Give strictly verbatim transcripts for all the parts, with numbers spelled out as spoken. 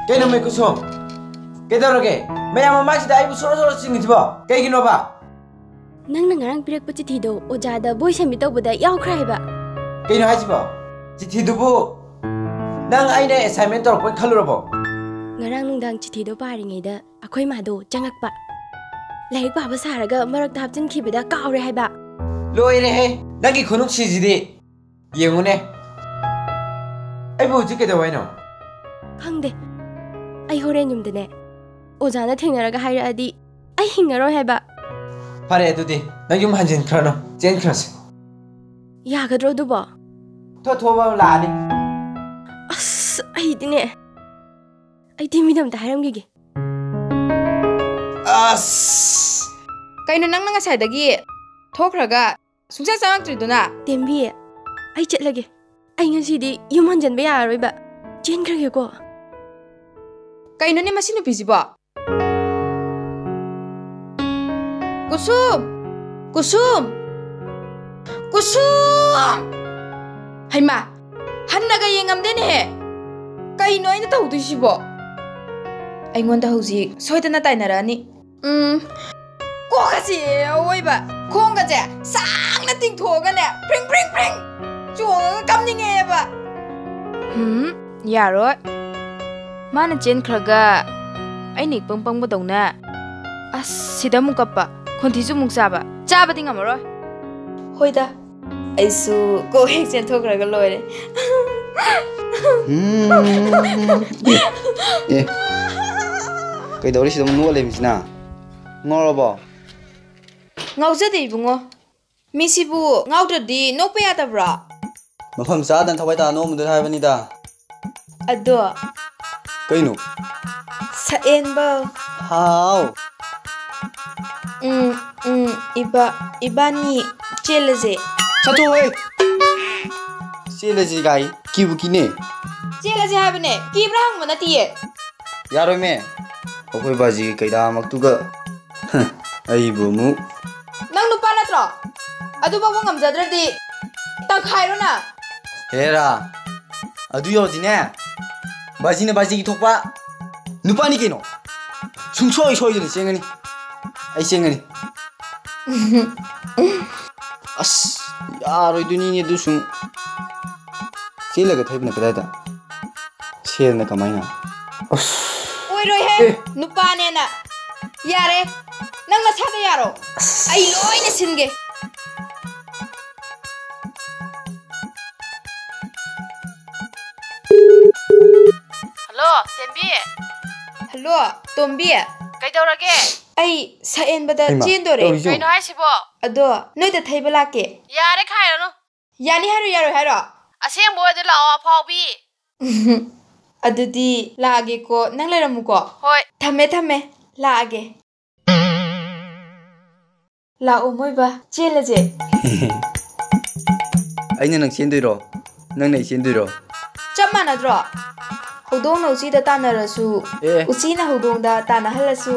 ꯀꯩꯅꯣ ꯃꯩꯀꯨꯁꯣꯝ? ꯀꯩꯗꯧꯔꯒꯦ? ꯃꯌꯥꯝ ꯃꯃꯥꯡꯁꯤꯗ ꯑꯩꯕꯨ ꯁꯣꯔꯣ ꯁꯣꯔꯣ ꯆꯤꯡꯉꯤꯁꯤꯕꯣ? ꯀꯩꯒꯤꯅꯣꯕ? ꯅꯪꯅ ꯉꯔꯥꯡ ꯄꯤꯔꯛꯄ ꯆꯤꯊꯤꯗꯣ ꯑꯣꯖꯥꯗ ꯕꯣꯏ ꯁꯕꯃꯤꯠ ꯇꯧꯕꯗ ꯌꯥꯎꯈ꯭ꯔꯦ ꯍꯥꯏꯕ꯫ ꯀꯩꯅꯣ ꯍꯥꯏꯁꯤꯕꯣ? ꯆꯤꯊꯤꯗꯨꯕꯨ ꯅꯪ ꯑꯩꯅ ꯑꯦꯁꯥꯏꯟꯃꯦꯟ ꯇꯧꯔꯛꯄ ꯈꯜꯂꯨꯔꯕꯣ? ꯉꯔꯥꯡ ꯅꯨꯡꯗꯥꯡ ꯆꯤꯊꯤꯗꯣ ꯄꯥꯔꯤꯉꯩꯗ ꯑꯩꯈꯣꯏ ꯃꯥꯗꯣ ꯆꯪꯉꯛꯄ꯫ ꯂꯥꯏꯔꯤꯛ ꯄꯥꯕ ꯁꯥꯔꯒ ꯃꯔꯛꯇ ꯍꯥꯞꯆꯤꯟꯈꯤꯕꯗ ꯀꯥꯎꯔꯦ ꯍꯥꯏꯕ꯫ ꯂꯣꯏꯔꯦꯍꯦ, ꯅꯪꯒꯤ ꯈꯨꯅꯨꯡꯁꯤꯁꯤꯗꯤ꯫ ꯌꯦꯡꯉꯨꯅꯦ, ꯑꯩꯕꯨ ꯍꯧꯖꯤꯛ ꯀꯩꯗꯧ ꯍꯥꯏꯅꯣ? ꯈꯪꯗꯦ꯫ ꯑꯩ ꯍꯣꯔꯦꯟ ꯌꯨꯝꯗꯅꯦ ꯑꯣꯖꯥꯅ ꯊꯦꯡꯅꯔꯒ ꯍꯥꯏꯔꯛꯑꯗꯤ ꯑꯩ ꯍꯤꯡꯉꯔꯣꯏ ꯍꯥꯏꯕ꯫ ꯐꯔꯦ, ꯑꯗꯨꯗꯤ ꯅꯪ ꯌꯨꯝ ꯍꯟꯖꯤꯟꯈ꯭ꯔꯅꯨ, ꯆꯦꯟꯈ꯭ꯔꯁꯤ꯫ ꯌꯥꯒꯗ꯭ꯔꯣ ꯑꯗꯨꯕꯣ? ꯊꯣꯛ ꯊꯣꯛꯑꯕ ꯑꯃ ꯂꯥꯛꯑꯅꯤ꯫ ꯑꯁ, ꯑꯩꯗꯤꯅꯦ, ꯑꯩ ꯇꯤꯃꯤꯗ ꯑꯝꯇ ꯍꯥꯏꯔꯝꯈꯤꯒꯦ꯫ ꯑꯁ! ꯀꯩꯅꯣ, ꯅꯪꯅ ꯉꯁꯥꯏꯗꯒꯤ ꯊꯣꯛꯈ꯭ꯔꯒ ꯁꯨꯡꯆꯪ ꯆꯪꯉꯛꯇ꯭ꯔꯤꯗꯨꯅ? ꯇꯦꯝꯕꯤ, ꯑꯩ ꯆꯠꯂꯒꯦ꯫ ꯑꯩ ꯉꯁꯤꯗꯤ ꯌꯨꯝ ꯍꯟꯖꯟꯕ ꯌꯥꯔꯔꯣꯏꯕ꯫ ꯆꯦꯟꯈ꯭ꯔꯒꯦꯀꯣ꯫ ꯀꯩꯅꯣꯅꯦ ꯃꯁꯤ ꯅꯨꯄꯤꯁꯤꯕꯣ? ꯀꯨꯁꯨꯝ! ꯀꯨꯁꯨꯝ! ꯀꯨꯁꯨꯝ! ꯍꯩꯃꯥ! ꯍꯟꯅꯒ ꯌꯦꯡꯉꯝꯗꯦꯅꯦꯍꯦ! ꯀꯩꯅꯣ ꯑꯩꯅ ꯇꯧꯗꯣꯏꯁꯤꯕꯣ? ꯑꯩꯉꯣꯟꯗ ꯍꯧꯖꯤꯛ ꯁꯣꯏꯗꯅ ꯇꯥꯏꯅꯔꯛꯑꯅꯤ꯫ ꯎꯝ, ꯀꯣꯛꯀꯁꯦ ꯑꯋꯣꯏꯕ, ꯈꯣꯡꯒꯁꯦ ꯁꯥꯡꯅ ꯇꯤꯡꯊꯣꯛꯑꯒꯅꯦ, ꯐ꯭ꯔꯤꯡ ꯐ꯭ꯔꯤꯡ ꯐ꯭ꯔꯤꯡ ꯆꯣꯡꯉꯒ ꯀꯞꯅꯤꯡꯉꯦꯕ꯫ ꯎꯝ, ꯌꯥꯔꯣꯏ꯫ ꯃꯥꯅ ꯆꯦꯟꯈ꯭ꯔꯒ ꯑꯩꯅ ꯏꯄꯪ ꯄꯪꯕꯗꯧꯅ, ꯑꯁ, ꯁꯤꯗ ꯑꯃꯨꯛ ꯀꯞꯄ, ꯈꯣꯟꯊꯤꯁꯨ ꯑꯃꯨꯛ ꯆꯥꯕ, ꯆꯥꯕꯗꯤ ꯉꯝꯃꯔꯣꯏ꯫ ꯍꯣꯏꯗ, ꯑꯩꯁꯨ ꯀꯣꯛ ꯍꯦꯛ ꯆꯦꯟꯊꯣꯛꯈ꯭ꯔꯒ ꯂꯣꯏꯔꯦ꯫ ꯎꯝ, ꯑꯦ, ꯑꯦ, ꯀꯩꯗꯧꯔꯤ ꯁꯤꯗ ꯑꯃꯨꯛ ꯅꯣꯛꯑ ꯂꯩꯕꯁꯤꯅ? ꯉꯥꯎꯔꯕꯣ? ꯉꯥꯎꯖꯗꯦ ꯏꯕꯨꯡꯉꯣ꯫ ꯃꯤꯁꯤꯕꯨ ꯉꯥꯎꯗ꯭ꯔꯗꯤ ꯅꯣꯛꯄ ꯌꯥꯗꯕ꯭ꯔꯣ? ꯃꯐꯝ ꯆꯥꯗꯅ ꯊꯋꯥꯏ ꯇꯥꯅ ꯅꯣꯛꯑꯝꯗꯣꯏꯅꯦ ꯍꯥꯏꯕꯅꯤꯗ꯫ ꯑꯗꯣ꯫ ꯀꯩꯅꯣ? ꯁꯛꯍꯦꯟꯕ꯫ ꯍꯥꯎ꯫ ꯎꯝ, ꯎꯝ, ꯏꯕꯥ-, ꯏꯕꯥꯅꯤ ꯆꯦꯜꯂꯁꯦ꯫ ꯆꯠꯊꯣꯛꯍꯦ! ꯆꯦꯜꯂꯁꯤ ꯀꯥꯏ, ꯀꯤꯕꯨ ꯀꯤꯅꯦ꯫ ꯆꯦꯜꯂꯁꯦ ꯍꯥꯏꯕꯅꯦ, ꯀꯤꯕ꯭ꯔꯥ ꯍꯪꯕ ꯅꯠꯇꯤꯌꯦ꯫ ꯌꯥꯔꯣꯏꯃꯦ, ꯑꯩꯈꯣꯏ ꯕꯥꯖꯤꯒꯤ ꯀꯩꯗꯥꯃꯛꯇꯨꯒ꯫ ꯑꯩꯕꯨ ꯑꯃꯨꯛ꯫ ꯅꯪ ꯅꯨꯄꯥ ꯅꯠꯇ꯭ꯔꯣ? ꯑꯗꯨ ꯐꯥꯎꯕ ꯉꯝꯖꯗ꯭ꯔꯗꯤ ꯇꯪꯈꯥꯏꯔꯣꯅ꯫ ꯍꯦꯔꯥ, ꯑꯗꯨ ꯌꯧꯔꯗꯤꯅꯦ, ꯕꯥꯖꯤꯅ ꯕꯥꯖꯤꯒꯤ ꯊꯣꯛꯄ ꯅꯨꯄꯥꯅꯤ ꯀꯩꯅꯣ꯫ ꯁꯨꯡꯁꯣꯏ ꯁꯣꯏꯗꯅ ꯆꯦꯟꯒꯅꯤ꯫ ꯑꯩ ꯆꯦꯟꯒꯅꯤ꯫ ꯑꯁ, ꯌꯥꯔꯣꯏꯗꯣꯏꯅꯤꯅꯦ ꯑꯗꯨ ꯁꯨꯝ꯫ ꯆꯦꯜꯂꯒ ꯊꯩꯕꯅ ꯀꯗꯥꯏꯗ? ꯁꯦꯜꯅ ꯀꯃꯥꯏꯅ? ꯑꯁ꯫ ꯑꯣꯏꯔꯣꯏꯍꯦ꯫ ꯑꯦ꯫ ꯅꯨꯄꯥꯅꯦꯅ꯫ ꯌꯥꯔꯦ꯫ ꯅꯪ ꯅꯁꯥꯗ ꯌꯥꯔꯣ꯫ ꯑꯁ꯫ ꯑꯩ ꯂꯣꯏꯅ ꯁꯤꯟꯒꯦ꯫ ꯍꯜꯂꯣ, ꯇꯦꯝꯕꯤ꯫ ꯍꯜꯂꯣ, ꯇꯣꯝꯕꯤ꯫ ꯀꯩꯗꯧꯔꯒꯦ? ꯑꯩ ꯁꯛꯍꯦꯟꯕꯗ ꯍꯩꯃꯥ, ꯆꯦꯟꯗꯣꯔꯦ꯫ ꯇꯧꯔꯤꯁꯤꯕꯨ? ꯀꯩꯅꯣ ꯍꯥꯏꯁꯤꯕꯣ? ꯑꯗꯣ ꯅꯣꯏꯗ ꯊꯩꯕ ꯂꯥꯛꯀꯦ꯫ ꯌꯥꯔꯦ, ꯈꯥꯏꯔꯅꯨ꯫ ꯌꯥꯅꯤ ꯍꯥꯏꯔꯣ, ꯌꯥꯔꯣꯏ ꯍꯥꯏꯔꯣ? ꯑꯁꯦꯡꯕ ꯑꯣꯏꯔꯗꯤ ꯂꯥꯛꯑꯣ, ꯑꯐꯥꯎꯕꯤ꯫ ꯑꯗꯨꯗꯤ ꯂꯥꯛꯑꯒꯦꯀꯣ, ꯅꯪ ꯂꯩꯔꯝꯃꯨꯀꯣ꯫ ꯍꯣꯏ꯫ ꯊꯝꯃꯦ, ꯊꯝꯃꯦ, ꯂꯥꯛꯑꯒꯦ꯫ ꯂꯥꯛꯑꯣ ꯃꯣꯏꯕ, ꯆꯦꯜꯂꯁꯦ꯫ ꯑꯩꯅ ꯅꯪ ꯆꯦꯟꯗꯣꯏꯔꯣ? ꯅꯪꯅ ꯑꯩ ꯆꯦꯟꯗꯣꯏꯔꯣ? ꯆꯞ ꯃꯥꯟꯅꯗ꯭ꯔꯣ? ꯍꯧꯗꯣꯡꯅ ꯎꯆꯤꯗ ꯇꯥꯟꯅꯔꯁꯨ, ꯑꯦ꯫ ꯎꯆꯤꯅ ꯍꯧꯗꯣꯡꯗ ꯇꯥꯟꯅꯍꯜꯂꯁꯨ,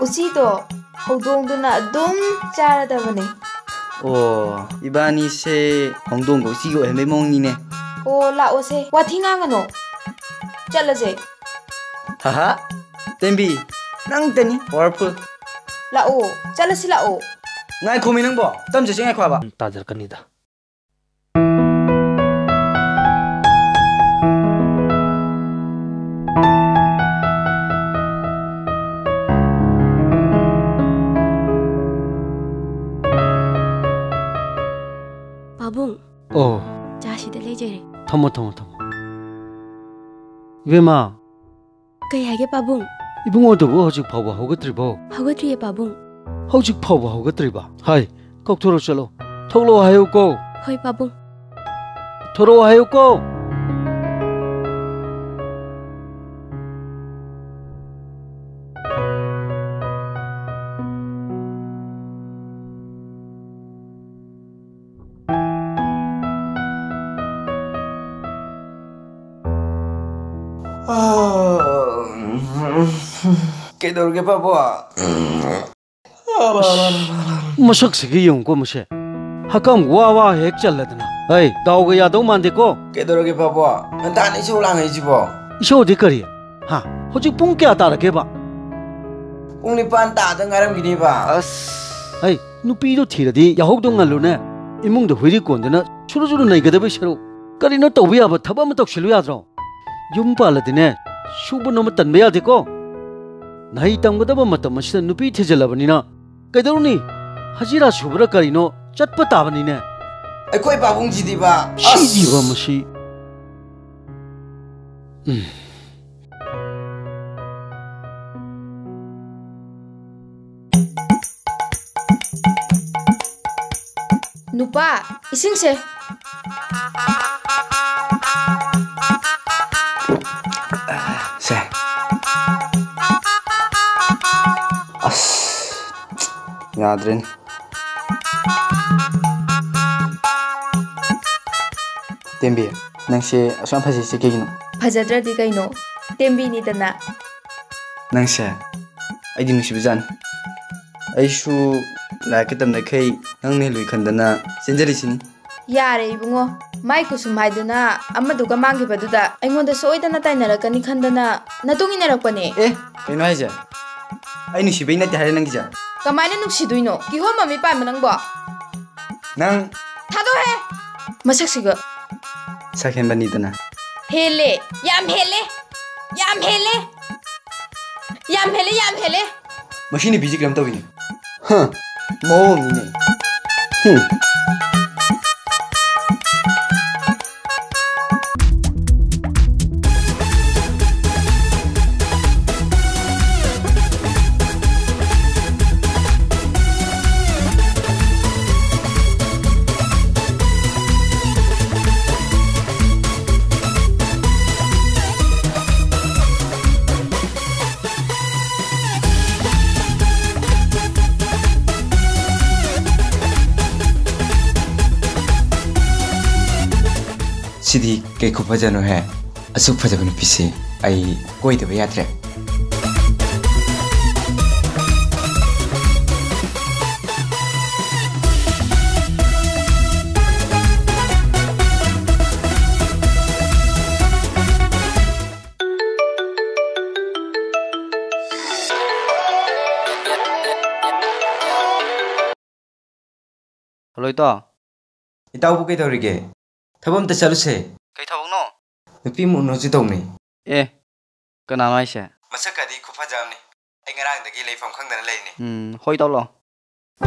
ꯎꯆꯤꯗꯣ ꯍꯧꯗꯣꯡꯗꯨꯅ ꯑꯗꯨꯝ ꯆꯥꯔꯗꯕꯅꯦ꯫ ꯑꯣ, ꯏꯕꯥꯅꯤꯁꯦ ꯍꯧꯗꯣꯡꯒ ꯎꯆꯤꯒ ꯑꯣꯏꯍꯟꯕꯩ ꯃꯑꯣꯡꯅꯤꯅꯦ꯫ ꯑꯣ, ꯂꯥꯛꯑꯣꯁꯦ, ꯋꯥꯊꯤ ꯉꯥꯡꯒꯅꯣ꯫ ꯆꯠꯂꯁꯦ꯫ ꯍꯥꯍꯥ, ꯇꯦꯝꯕꯤ, ꯅꯪꯇꯅꯤ powerful꯫ ꯂꯥꯛꯑꯣ, ꯆꯠꯂꯁꯤ ꯂꯥꯛꯑꯣ꯫ ꯉꯥꯏꯈꯣꯃꯤ ꯅꯪꯕꯣ, ꯇꯝ ꯆꯠꯁꯤ ꯉꯥꯏꯈꯣ ꯍꯥꯏꯕ꯫ ꯇꯥꯖꯔꯛꯀꯅꯤꯗ꯫ ꯄꯥꯕꯨꯡ꯫ ꯑꯣ꯫ ꯆꯥ ꯁꯤꯗ ꯂꯩꯖꯔꯦ꯫ ꯊꯝꯃꯣ, ꯊꯝꯃꯣ, ꯊꯝꯃꯣ꯫ ꯏꯕꯦꯝꯃ꯫ ꯀꯩ ꯍꯥꯏꯒꯦ ꯄꯥꯕꯨꯡ? ꯏꯕꯨꯡꯉꯣꯗꯨꯕꯨ ꯍꯧꯖꯤꯛ ꯐꯥꯎꯕ ꯍꯧꯒꯠꯇ꯭ꯔꯤꯕꯣ? ꯍꯧꯒꯠꯇ꯭ꯔꯤꯌꯦ ꯄꯥꯕꯨꯡ꯫ ꯍꯧꯖꯤꯛ ꯐꯥꯎꯕ ꯍꯧꯒꯠꯇ꯭ꯔꯤꯕ? ꯍꯥꯏ, ꯀꯧꯊꯣꯔꯛꯑꯣ ꯆꯠꯂꯣ꯫ ꯊꯣꯛꯂꯛꯑꯣ ꯍꯥꯏꯌꯨꯀꯣ꯫ ꯍꯣꯏ ꯄꯥꯕꯨꯡ꯫ ꯊꯣꯔꯛꯑꯣ ꯍꯥꯏꯌꯨꯀꯣ꯫ ꯀꯩꯗꯧꯔꯒꯦ ꯄꯥꯕꯨꯡ? ꯃꯁꯛꯁꯤꯒ ꯌꯦꯡꯉꯨꯀꯣ ꯃꯁꯦ꯫ ꯍꯀꯝ ꯋꯥ ꯋꯥ ꯍꯦꯛ ꯆꯜꯂꯗꯅ꯫ ꯍꯩ, ꯗꯥꯎꯒ ꯌꯥꯗꯧ ꯃꯥꯟꯗꯦꯀꯣ꯫ ꯀꯩꯗꯧꯔꯒꯦ ꯄꯥꯕꯨꯡ? ꯉꯟꯇꯥꯅ ꯏꯁꯧ ꯂꯥꯡꯉꯛꯏꯁꯤꯕꯣ? ꯏꯁꯧꯗꯤ ꯀꯔꯤ? ꯍꯥ? ꯍꯧꯖꯤꯛ ꯄꯨꯡ ꯀꯌꯥ ꯇꯥꯔꯒꯦꯕ? ꯄꯨꯡ ꯅꯤꯄꯥꯟ ꯇꯥꯗ ꯉꯥꯏꯔꯝꯈꯤꯅꯤꯕ꯫ ꯑꯁ꯫ ꯍꯩ, ꯅꯨꯄꯤꯗꯣ ꯊꯤꯔꯗꯤ ꯌꯥꯍꯧꯗꯣ ꯉꯜꯂꯨꯅꯦ꯫ ꯏꯃꯨꯡꯗ ꯍꯨꯏꯔꯤ ꯀꯣꯟꯗꯅ ꯁꯨꯔꯨ ꯁꯨꯔꯨ ꯅꯩꯒꯗꯕꯩ ꯁꯔꯨꯛ, ꯀꯔꯤꯅꯣ ꯇꯧꯕ ꯌꯥꯕ ꯊꯕꯛ ꯑꯃ ꯇꯧꯁꯤꯜꯂꯨ ꯌꯥꯗ꯭ꯔꯣ? ꯌꯨꯝ ꯄꯥꯜꯂꯗꯤꯅꯦ, ꯁꯨꯕ ꯅꯣꯝꯕ ꯇꯟꯕ ꯌꯥꯗꯦꯀꯣ꯫ ꯅꯍꯩ ꯇꯝꯒꯗꯕ ꯃꯇꯝ ꯑꯁꯤꯗ ꯅꯨꯄꯤ ꯊꯤꯖꯤꯜꯂꯕꯅꯤꯅ ꯀꯩꯗꯧꯔꯨꯅꯤ? ꯍꯖꯤꯔꯥ ꯁꯨꯕ꯭ꯔꯥ ꯀꯔꯤꯅꯣ ꯆꯠꯄ ꯇꯥꯕꯅꯤꯅꯦ꯫ ꯑꯩꯈꯣꯏ ꯄꯥꯕꯨꯡꯁꯤꯗꯤꯕ, ꯑꯁ! ꯁꯤꯗꯤꯕ ꯃꯁꯤ꯫ ꯎꯝ꯫ ꯅꯨꯄꯥ, ꯏꯁꯤꯡꯁꯦ꯫ ꯁꯦ꯫ ꯑꯁ, ꯌꯥꯗ꯭ꯔꯦꯅꯦ꯫ ꯇꯦꯝꯕꯤ, ꯅꯪꯁꯦ ꯑꯁꯨꯛ ꯌꯥꯝ ꯐꯖꯩꯁꯦ ꯀꯩꯒꯤꯅꯣ? ꯐꯖꯗ꯭ꯔꯗꯤ ꯀꯩꯅꯣ? ꯇꯦꯝꯕꯤꯅꯤꯗꯅ꯫ ꯅꯪꯁꯦ ꯑꯩꯗꯤ ꯅꯨꯡꯁꯤꯕꯖꯥꯠꯅꯤ꯫ ꯑꯩꯁꯨ ꯂꯥꯏꯔꯤꯛꯀ ꯇꯝꯅꯈꯩ ꯅꯪꯅ ꯍꯦꯜꯂꯨꯏ ꯈꯟꯗꯅ ꯆꯦꯟꯖꯔꯤꯁꯤꯅꯤ꯫ ꯌꯥꯔꯦ ꯏꯕꯨꯡꯉꯣ, ꯃꯥꯏ ꯀꯨꯁꯨꯝ ꯍꯥꯏꯗꯨꯅ ꯑꯃꯗꯨꯒ ꯃꯥꯡꯈꯤꯕꯗꯨꯗ ꯑꯩꯉꯣꯟꯗ ꯁꯣꯏꯗꯅ ꯇꯥꯏꯅꯔꯛꯀꯅꯤ ꯈꯟꯗꯅ ꯅꯇꯨꯡ ꯏꯟꯅꯔꯛꯄꯅꯦ꯫ ꯑꯦ, ꯀꯩꯅꯣ ꯍꯥꯏꯁꯦ? ꯑꯩ ꯅꯨꯡꯁꯤꯕꯩ ꯅꯠꯇꯦ ꯍꯥꯏꯔꯦ ꯅꯪꯒꯤꯁꯦ? ꯀꯃꯥꯏꯅ ꯅꯨꯡꯁꯤꯗꯣꯏꯅꯣ? ꯀꯤꯍꯣꯝ ꯃꯃꯤꯠ ꯄꯥꯟꯕ ꯅꯪꯕꯣ? ꯅꯪ ꯊꯥꯗꯣꯛꯍꯦ! ꯃꯁꯛꯁꯤꯒ꯫ ꯁꯛ ꯍꯦꯟꯕꯅꯤꯗꯅ꯫ ꯍꯦꯜꯂꯦ! ꯌꯥꯝ ꯍꯦꯜꯂꯦ! ꯌꯥꯝ ꯍꯦꯜꯂꯦ! ꯌꯥꯝ ꯍꯦꯜꯂꯦ! ꯌꯥꯝ ꯍꯦꯜꯂꯦ! ꯃꯁꯤ ꯅꯨꯄꯤꯁꯤ ꯀꯩꯅꯣꯝ ꯇꯧꯏꯅꯦ꯫ ꯍ, ꯃꯑꯣꯡꯅꯤꯅꯦ꯫ ꯍꯨꯝ꯫ ꯁꯤꯗꯤ ꯀꯩ ꯈꯨꯐꯖꯅꯣꯍꯦ! ꯑꯁꯨꯛ ꯐꯖꯕ ꯅꯨꯄꯤꯁꯤ ꯑꯩ ꯀꯣꯏꯗꯕ ꯌꯥꯗ꯭ꯔꯦ꯫ ꯍꯜꯂꯣ, ꯏꯇꯥꯎ꯫ ꯏꯇꯥꯎꯕꯨ ꯀꯩꯗꯧꯔꯤꯒꯦ? ꯊꯕꯛ ꯑꯝꯇ ꯆꯠꯂꯨꯁꯦ꯫ ꯀꯩ ꯊꯕꯛꯅꯣ? ꯅꯨꯄꯤ ꯑꯃ ꯎꯅꯔꯨꯁꯤ ꯇꯧꯅꯤ꯫ ꯑꯦ, ꯀꯅꯥꯅꯣ ꯍꯥꯏꯁꯦ? ꯃꯁꯛꯀꯗꯤ ꯈꯨꯐꯖ ꯑꯃꯅꯤ꯫ ꯑꯩ ꯉꯔꯥꯡꯗꯒꯤ ꯂꯩꯐꯝ ꯈꯪꯗꯅ ꯂꯩꯔꯤꯅꯤ꯫ ꯎꯝ, ꯍꯣꯏ, ꯏꯇꯥꯎ, ꯂꯥꯛꯑꯣ꯫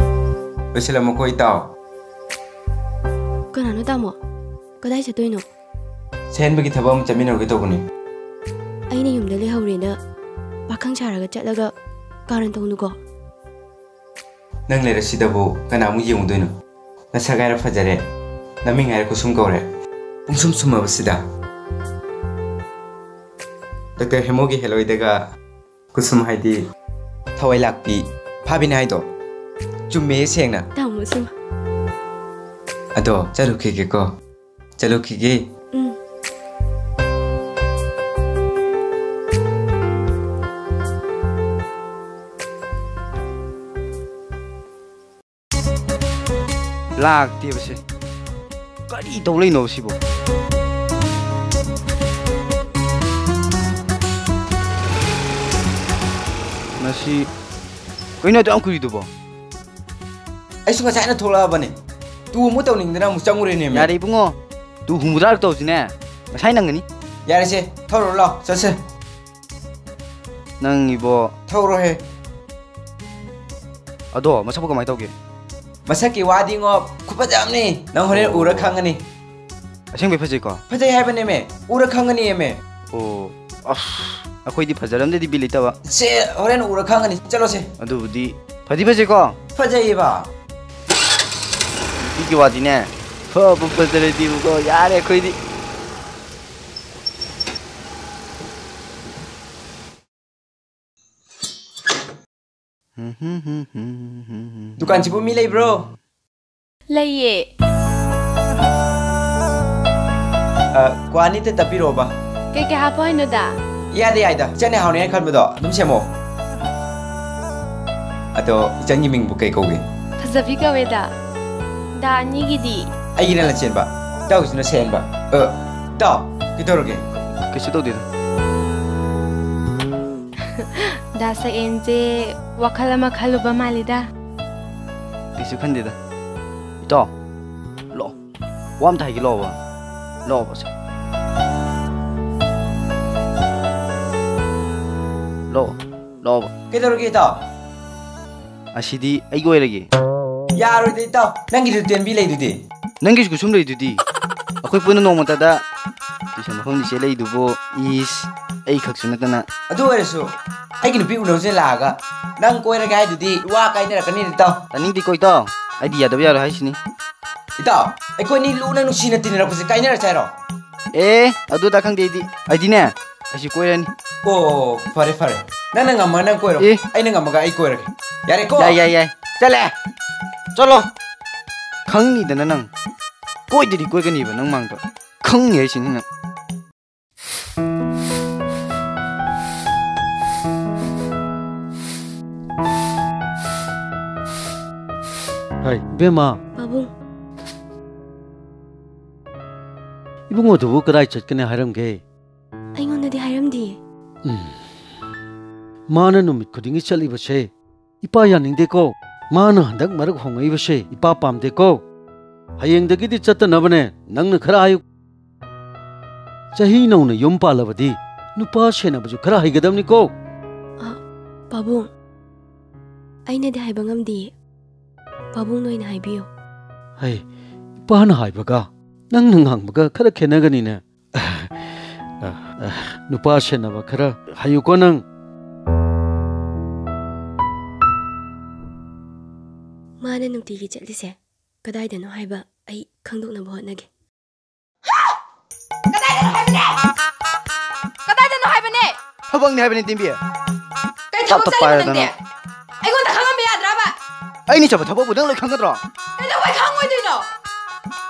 ꯂꯣꯏꯁꯤꯜꯂꯝꯃꯨꯀꯣ, ꯏꯇꯥꯎ꯫ ꯀꯅꯥꯅꯣ, ꯇꯥꯃꯣ? ꯀꯗꯥꯏ ꯆꯠꯇꯣꯏꯅꯣ? ꯁꯦꯟꯕꯒꯤ ꯊꯕꯛ ꯑꯃ ꯆꯠꯃꯤꯟꯅꯔꯨꯒꯦ ꯇꯧꯕꯅꯤ꯫ ꯑꯩꯅ ꯌꯨꯝꯗ ꯂꯩꯍꯧꯔꯦꯅ ꯄꯥꯈꯪ ꯁꯥꯔꯒ ꯆꯠꯂꯒ ꯀꯥꯔꯟ ꯇꯧꯅꯨꯀꯣ꯫ ꯅꯪ ꯂꯩꯔꯁꯤꯗꯕꯨ ꯀꯅꯥꯃꯨꯛ ꯌꯦꯡꯉꯨꯗꯣꯏꯅꯣ? ꯅꯁꯛ ꯍꯥꯏꯔ ꯐꯖꯔꯦ, ꯅꯃꯤꯡ ꯍꯥꯏꯔ ꯈꯨꯁꯨꯝ ꯀꯧꯔꯦ꯫ ꯄꯨꯡꯁꯨꯝ ꯁꯨꯝꯃꯕꯁꯤꯗ꯫ ꯗꯥꯛꯇꯔ ꯍꯦꯃꯣꯒꯤ ꯍꯦꯂꯣꯏꯗꯒ ꯈꯨꯁꯨꯝ ꯍꯥꯏꯗꯤ ꯊꯋꯥꯏ ꯂꯥꯛꯄꯤ ꯐꯥꯕꯤꯅꯤ ꯍꯥꯏꯗꯣ ꯆꯨꯝꯃꯦ ꯁꯦꯡꯅ꯫ ꯇꯥꯃꯣ ꯁꯨꯝ꯫ ꯑꯗꯣ ꯆꯠꯂꯨꯈꯤꯒꯦꯀꯣ꯫ ꯆꯠꯂꯨꯈꯤꯒꯦ꯫ ꯎꯝ꯫ ꯂꯥꯛꯇꯦꯕꯁꯦ꯫ ꯀꯔꯤ ꯇꯧ ꯂꯩꯅꯣꯕ ꯁꯤꯕꯣ? ꯃꯁꯤ ꯀꯩꯅꯣ ꯑꯗꯨ ꯌꯥꯝ ꯀꯨꯏꯔꯤꯗꯨꯕꯣ? ꯑꯩꯁꯨ ꯉꯁꯥꯏꯅ ꯊꯣꯛꯂꯛꯑꯕꯅꯦ꯫ ꯇꯨ ꯑꯃꯨꯛ ꯇꯧꯅꯤꯡꯗꯅ ꯑꯃꯨꯛ ꯆꯪꯉꯨꯔꯦꯅꯦꯃꯦ꯫ ꯌꯥꯔꯦ ꯏꯕꯨꯡꯉꯣ, ꯇꯨ ꯍꯨꯝꯐꯨꯇꯔꯥ ꯇꯧꯁꯤꯅꯦ꯫ ꯉꯁꯥꯏ ꯅꯪꯒꯅꯤ꯫ ꯌꯥꯔꯦꯁꯦ, ꯊꯧꯔꯨꯔꯣ ꯂꯥꯎ, ꯆꯠꯁꯦ꯫ ꯅꯪ ꯏꯕꯣ꯫ ꯊꯧꯔꯣꯍꯦ꯫ ꯑꯗꯣ ꯃꯁꯛꯄꯨ ꯀꯃꯥꯏ ꯇꯧꯒꯦ? ꯃꯁꯛꯀꯤ ꯋꯥꯗꯤꯉꯣ, ꯈꯨꯐꯖ ꯑꯃꯅꯤ꯫ ꯅꯪ ꯍꯣꯔꯦꯟ ꯑꯣ꯫ ꯎꯔ ꯈꯪꯒꯅꯤ꯫ ꯑꯁꯦꯡꯕꯩ ꯐꯖꯩꯀꯣ? ꯐꯖꯩ ꯍꯥꯏꯕꯅꯦꯃꯦ, ꯎꯔ ꯈꯪꯒꯅꯤꯃꯦ꯫ ꯑꯣ, ꯑꯁ, ꯑꯩꯈꯣꯏꯗꯤ ꯐꯖꯔꯝꯗꯗꯤ ꯕꯤꯠ ꯂꯩꯇꯕ꯫ ꯁꯦ, ꯍꯣꯔꯦꯟ ꯎꯔ ꯈꯪꯒꯅꯤ꯫ ꯆꯠꯂꯣꯁꯦ꯫ ꯑꯗꯨꯕꯨꯗꯤ ꯐꯗꯤ ꯐꯖꯩꯀꯣ? ꯐꯖꯩꯌꯦꯕ꯫ ꯅꯨꯄꯤꯒꯤ ꯋꯥꯗꯤꯅꯦ, ꯐꯕꯨ ꯐꯖꯔꯗꯤꯕꯀꯣ, ꯌꯥꯔꯦ ꯑꯩꯈꯣꯏꯗꯤ꯫ ꯗꯨꯀꯥꯟꯁꯤꯕꯨ ꯃꯤ ꯂꯩꯕ꯭ꯔꯣ? ꯂꯩꯌꯦ꯫ ꯑ, ꯀ꯭ꯋꯥ ꯑꯅꯤꯇ ꯇꯞꯄꯤꯔꯛꯑꯣꯕ꯫ ꯀꯩꯀꯩ ꯍꯥꯞꯄꯣ ꯍꯥꯏꯅꯣ, ꯗꯥ? ꯌꯥꯗ ꯌꯥꯏꯗ꯫ ꯏꯆꯟꯅ ꯍꯥꯎꯅꯤ ꯍꯥꯏꯅ ꯈꯟꯕꯗꯣ ꯑꯗꯨꯝ ꯁꯦꯝꯃꯣ꯫ ꯑꯗꯣ ꯏꯆꯟꯒꯤ ꯃꯤꯡꯕꯨ ꯀꯩ ꯀꯧꯒꯦ? ꯐꯖꯕꯤ ꯀꯧꯋꯦ, ꯗꯥ꯫ ꯗꯥ ꯑꯅꯤꯒꯤꯗꯤ? ꯑꯩꯒꯤꯅ ꯂꯟꯆꯦꯟꯕ, ꯏꯇꯥꯎꯒꯤꯁꯤꯅ ꯁꯍꯦꯟꯕ꯫ ꯑ, ꯏꯇꯥꯎ, ꯀꯩꯗꯧꯔꯒꯦ? ꯀꯩꯁꯨ ꯇꯧꯗꯦꯗ꯫ ꯗꯥ ꯁꯛꯍꯦꯟꯁꯦ ꯋꯥꯈꯜ ꯑꯃ ꯈꯜꯂꯨꯕ ꯃꯥꯜꯂꯤꯗ꯫ ꯀꯩꯁꯨ ꯈꯟꯗꯦꯗ꯫ ꯏꯇꯥꯎ, ꯂꯥꯛꯑꯣ꯫ ꯋꯥ ꯑꯝꯇ ꯍꯥꯏꯒꯦ, ꯂꯥꯛꯑꯣꯕ꯫ ꯂꯥꯛꯑꯣꯕ ꯁꯦ꯫ ꯂꯥꯛꯑꯣ, ꯂꯥꯛꯑꯣꯕ꯫ ꯀꯩꯗꯧꯔꯒꯦ ꯏꯇꯥꯎ? ꯑꯁꯤꯗꯤ ꯑꯩꯒꯤ ꯑꯣꯏꯔꯒꯦ꯫ ꯌꯥꯔꯣꯏꯗ ꯏꯇꯥꯎ, ꯅꯪꯒꯤꯁꯨ ꯇꯦꯟꯕꯤ ꯂꯩꯗꯨꯗꯤ꯫ ꯅꯪꯒꯤꯁꯨ ꯀꯨꯁꯨꯝ ꯂꯩꯗꯨꯗꯤ꯫ ꯑꯩꯈꯣꯏ ꯄꯨꯟꯅ ꯅꯣꯡꯃꯇꯗ ꯇꯨꯏꯁꯟ ꯃꯐꯝꯗ ꯏꯆꯦ ꯂꯩꯗꯨꯕꯨ꯫ ꯏꯁ, ꯑꯩ ꯈꯛꯁꯨ ꯅꯠꯇꯅ꯫ ꯑꯗꯨ ꯑꯣꯏꯔꯁꯨ ꯑꯩꯒꯤ ꯅꯨꯄꯤ ꯎꯅꯕꯁꯦ ꯂꯥꯛꯑꯒ ꯅꯪ ꯀꯣꯏꯔꯒꯦ ꯍꯥꯏꯗꯨꯗꯤ ꯋꯥ ꯀꯥꯏꯅꯔꯛꯀꯅꯤ ꯏꯇꯥꯎ꯫ ꯇꯥꯅꯤꯡꯗꯦꯀꯣ ꯏꯇꯥꯎ, ꯑꯩꯗꯤ ꯌꯥꯗꯕ ꯌꯥꯔꯣꯏ ꯍꯥꯏꯁꯤꯅꯤ꯫ ꯏꯇꯥꯎ, ꯑꯩꯈꯣꯏꯅꯤ ꯂꯨꯅ ꯅꯨꯡꯁꯤꯅ ꯇꯤꯟꯅꯔꯛꯄꯁꯦ ꯀꯥꯏꯅꯔꯁꯦ ꯍꯥꯏꯔꯣ? ꯑꯦ, ꯑꯗꯨꯗ ꯈꯪꯗꯦ ꯑꯩꯗꯤ꯫ ꯑꯩꯗꯤꯅꯦ, ꯑꯩꯁꯨ ꯀꯣꯏꯔꯅꯤ꯫ ꯑꯣ, ꯐꯔꯦ ꯐꯔꯦ, ꯅꯪꯅ ꯉꯝꯃ ꯅꯪ ꯀꯣꯏꯔꯣ꯫ ꯑꯦ꯫ ꯑꯩꯅ ꯉꯝꯃꯒ ꯑꯩ ꯀꯣꯏꯔꯒꯦ꯫ ꯌꯥꯔꯦꯀꯣ? ꯌꯥꯏ, ꯌꯥꯏ, ꯌꯥꯏ꯫ ꯆꯠꯂꯦ꯫ ꯆꯠꯂꯣ꯫ ꯈꯪꯅꯤꯗꯅ ꯅꯪ꯫ ꯀꯣꯏꯗꯗꯤ ꯀꯣꯏꯒꯅꯤꯕ ꯅꯪ ꯃꯥꯡꯗ꯫ ꯈꯪꯅꯤ ꯍꯥꯏꯁꯤꯅꯤ ꯅꯪ꯫ ꯍꯥꯏ, ꯏꯕꯦꯝꯃ꯫ ꯄꯥꯕꯨꯡ꯫ ꯏꯕꯨꯡꯉꯣꯗꯨꯕꯨ ꯀꯗꯥꯏ ꯆꯠꯀꯅꯤ ꯍꯥꯏꯔꯝꯒꯦ? ꯑꯩꯉꯣꯟꯗꯗꯤ ꯍꯥꯏꯔꯝꯗꯤꯌꯦ꯫ ꯎꯝ꯫ ꯃꯥꯅ ꯅꯨꯃꯤꯠ ꯈꯨꯗꯤꯡꯒꯤ ꯆꯠꯂꯤꯕꯁꯦ ꯏꯄꯥ ꯌꯥꯅꯤꯡꯗꯦꯀꯣ꯫ ꯃꯥꯅ ꯍꯟꯗꯛ ꯃꯔꯛ ꯍꯣꯡꯉꯛꯏꯕꯁꯦ ꯏꯄꯥ ꯄꯥꯝꯗꯦꯀꯣ꯫ ꯍꯌꯦꯡꯗꯒꯤꯗꯤ ꯆꯠꯇꯅꯕꯅꯦ ꯅꯪꯅ ꯈꯔ ꯍꯥꯏꯌꯨ꯫ ꯆꯍꯤ ꯅꯧꯅ ꯌꯨꯝ ꯄꯥꯜꯂꯕꯗꯤ ꯅꯨꯄꯥ ꯁꯦꯟꯅꯕꯁꯨ ꯈꯔ ꯍꯩꯒꯗꯕꯅꯤꯀꯣ꯫ ꯑ, ꯄꯥꯕꯨꯡ, ꯑꯩꯅꯗꯤ ꯍꯥꯏꯕ ꯉꯝꯗꯤꯌꯦ꯫ ꯄꯥꯕꯨꯡꯅ ꯑꯣꯏꯅ ꯍꯥꯏꯕꯤꯌꯨ꯫ ꯍꯩ, ꯏꯄꯥꯅ ꯍꯥꯏꯕꯒ ꯅꯪꯅ ꯉꯥꯡꯕꯒ ꯈꯔ ꯈꯦꯠꯅꯒꯅꯤꯅꯦ꯫ ꯑ, ꯑ, ꯅꯨꯄꯥ ꯁꯦꯟꯅꯕ ꯈꯔ ꯍꯩꯌꯨꯀꯣ ꯅꯪ꯫ ꯃꯥꯅ ꯅꯨꯡꯇꯤꯒꯤ ꯆꯠꯂꯤꯁꯦ ꯀꯗꯥꯏꯗꯅꯣ ꯍꯥꯏꯕ ꯑꯩ ꯈꯪꯗꯣꯛꯅꯕ ꯍꯣꯠꯅꯒꯦ꯫ ꯀꯗꯥꯏꯗꯅꯣ ꯍꯥꯏꯕꯅꯦ? ꯀꯗꯥꯏꯗꯅꯣ ꯍꯥꯏꯕꯅꯦ? ꯊꯕꯛꯅꯦ ꯍꯥꯏꯕꯅꯦ, ꯇꯦꯝꯕꯤ꯫ ꯀꯩ ꯊꯕꯛ ꯇꯞ ꯇꯞ ꯆꯠꯂꯤꯕ ꯄꯥꯏꯔꯗꯅ꯫ ꯅꯪꯗꯤ? ꯑꯩꯉꯣꯟꯗ ꯈꯪꯍꯟꯕ ꯌꯥꯗ꯭ꯔꯕ? ꯑꯩꯅ ꯆꯠꯄ ꯊꯕꯛꯄꯨ ꯅꯪ ꯂꯣꯏ ꯈꯪꯒꯗ꯭ꯔꯣ? ꯀꯩꯗꯧꯕꯩ ꯈꯪꯉꯣꯏꯗꯣꯏꯅꯣ?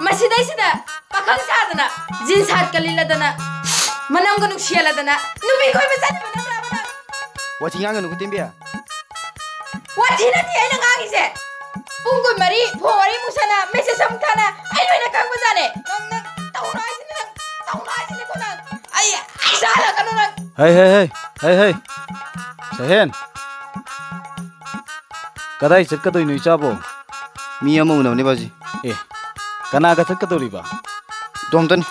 ꯃꯁꯤꯗꯩꯁꯤꯗ ꯄꯥꯈꯪ ꯁꯥꯗꯅ, ꯖꯤꯟ ꯁꯥꯔꯠꯀ ꯂꯤꯠꯂꯗꯅ, ꯃꯅꯝꯒ ꯅꯨꯡꯁꯤꯍꯜꯂꯗꯅ ꯅꯨꯄꯤ ꯀꯣꯏꯕ ꯆꯠꯂꯤꯕ ꯅꯠꯇ꯭ꯔꯕ ꯅꯪ? ꯋꯥꯊꯤ ꯉꯥꯡꯒꯅꯨꯀꯣ, ꯇꯦꯝꯕꯤ꯫ ꯋꯥꯊꯤ ꯅꯠꯇꯦ ꯑꯩꯅ ꯉꯥꯡꯉꯤꯁꯦ꯫ ꯄꯨꯡ ꯀꯨꯟꯃꯔꯤ ꯐꯣꯟ ꯋꯥꯔꯤ ꯑꯃꯨꯛ ꯁꯥꯟꯅ, ꯃꯦꯁꯦꯖ ꯑꯃꯨꯛ ꯊꯥꯅ, ꯑꯩ ꯂꯣꯏꯅ ꯈꯪꯕꯖꯥꯠꯅꯦ꯫ ꯅꯪ, ꯅꯪ ꯇꯧꯅꯨ ꯍꯥꯏꯁꯤꯅꯦ, ꯅꯪ ꯇꯧꯅꯨ ꯍꯥꯏꯁꯤꯅꯦꯀꯣ ꯅꯪ꯫ ꯑꯩ, ꯑꯩ ꯁꯥꯍꯜꯂꯛꯀꯅꯨ ꯅꯪ꯫ ꯍꯩ, ꯍꯩ, ꯍꯩ, ꯍꯩ, ꯍꯩ꯫ ꯁꯍꯦꯟ꯫ ꯀꯗꯥꯏ ꯆꯠꯀꯗꯣꯏꯅꯣ ꯏꯆꯥꯕꯣ? ꯃꯤ ꯑꯃ ꯎꯅꯕꯅꯦ ꯕꯥꯖꯤ꯫ ꯑꯦ, ꯀꯅꯥꯒ ꯆꯠꯀꯗꯧꯔꯤꯕ? ꯏꯇꯣꯝꯇꯅꯤ꯫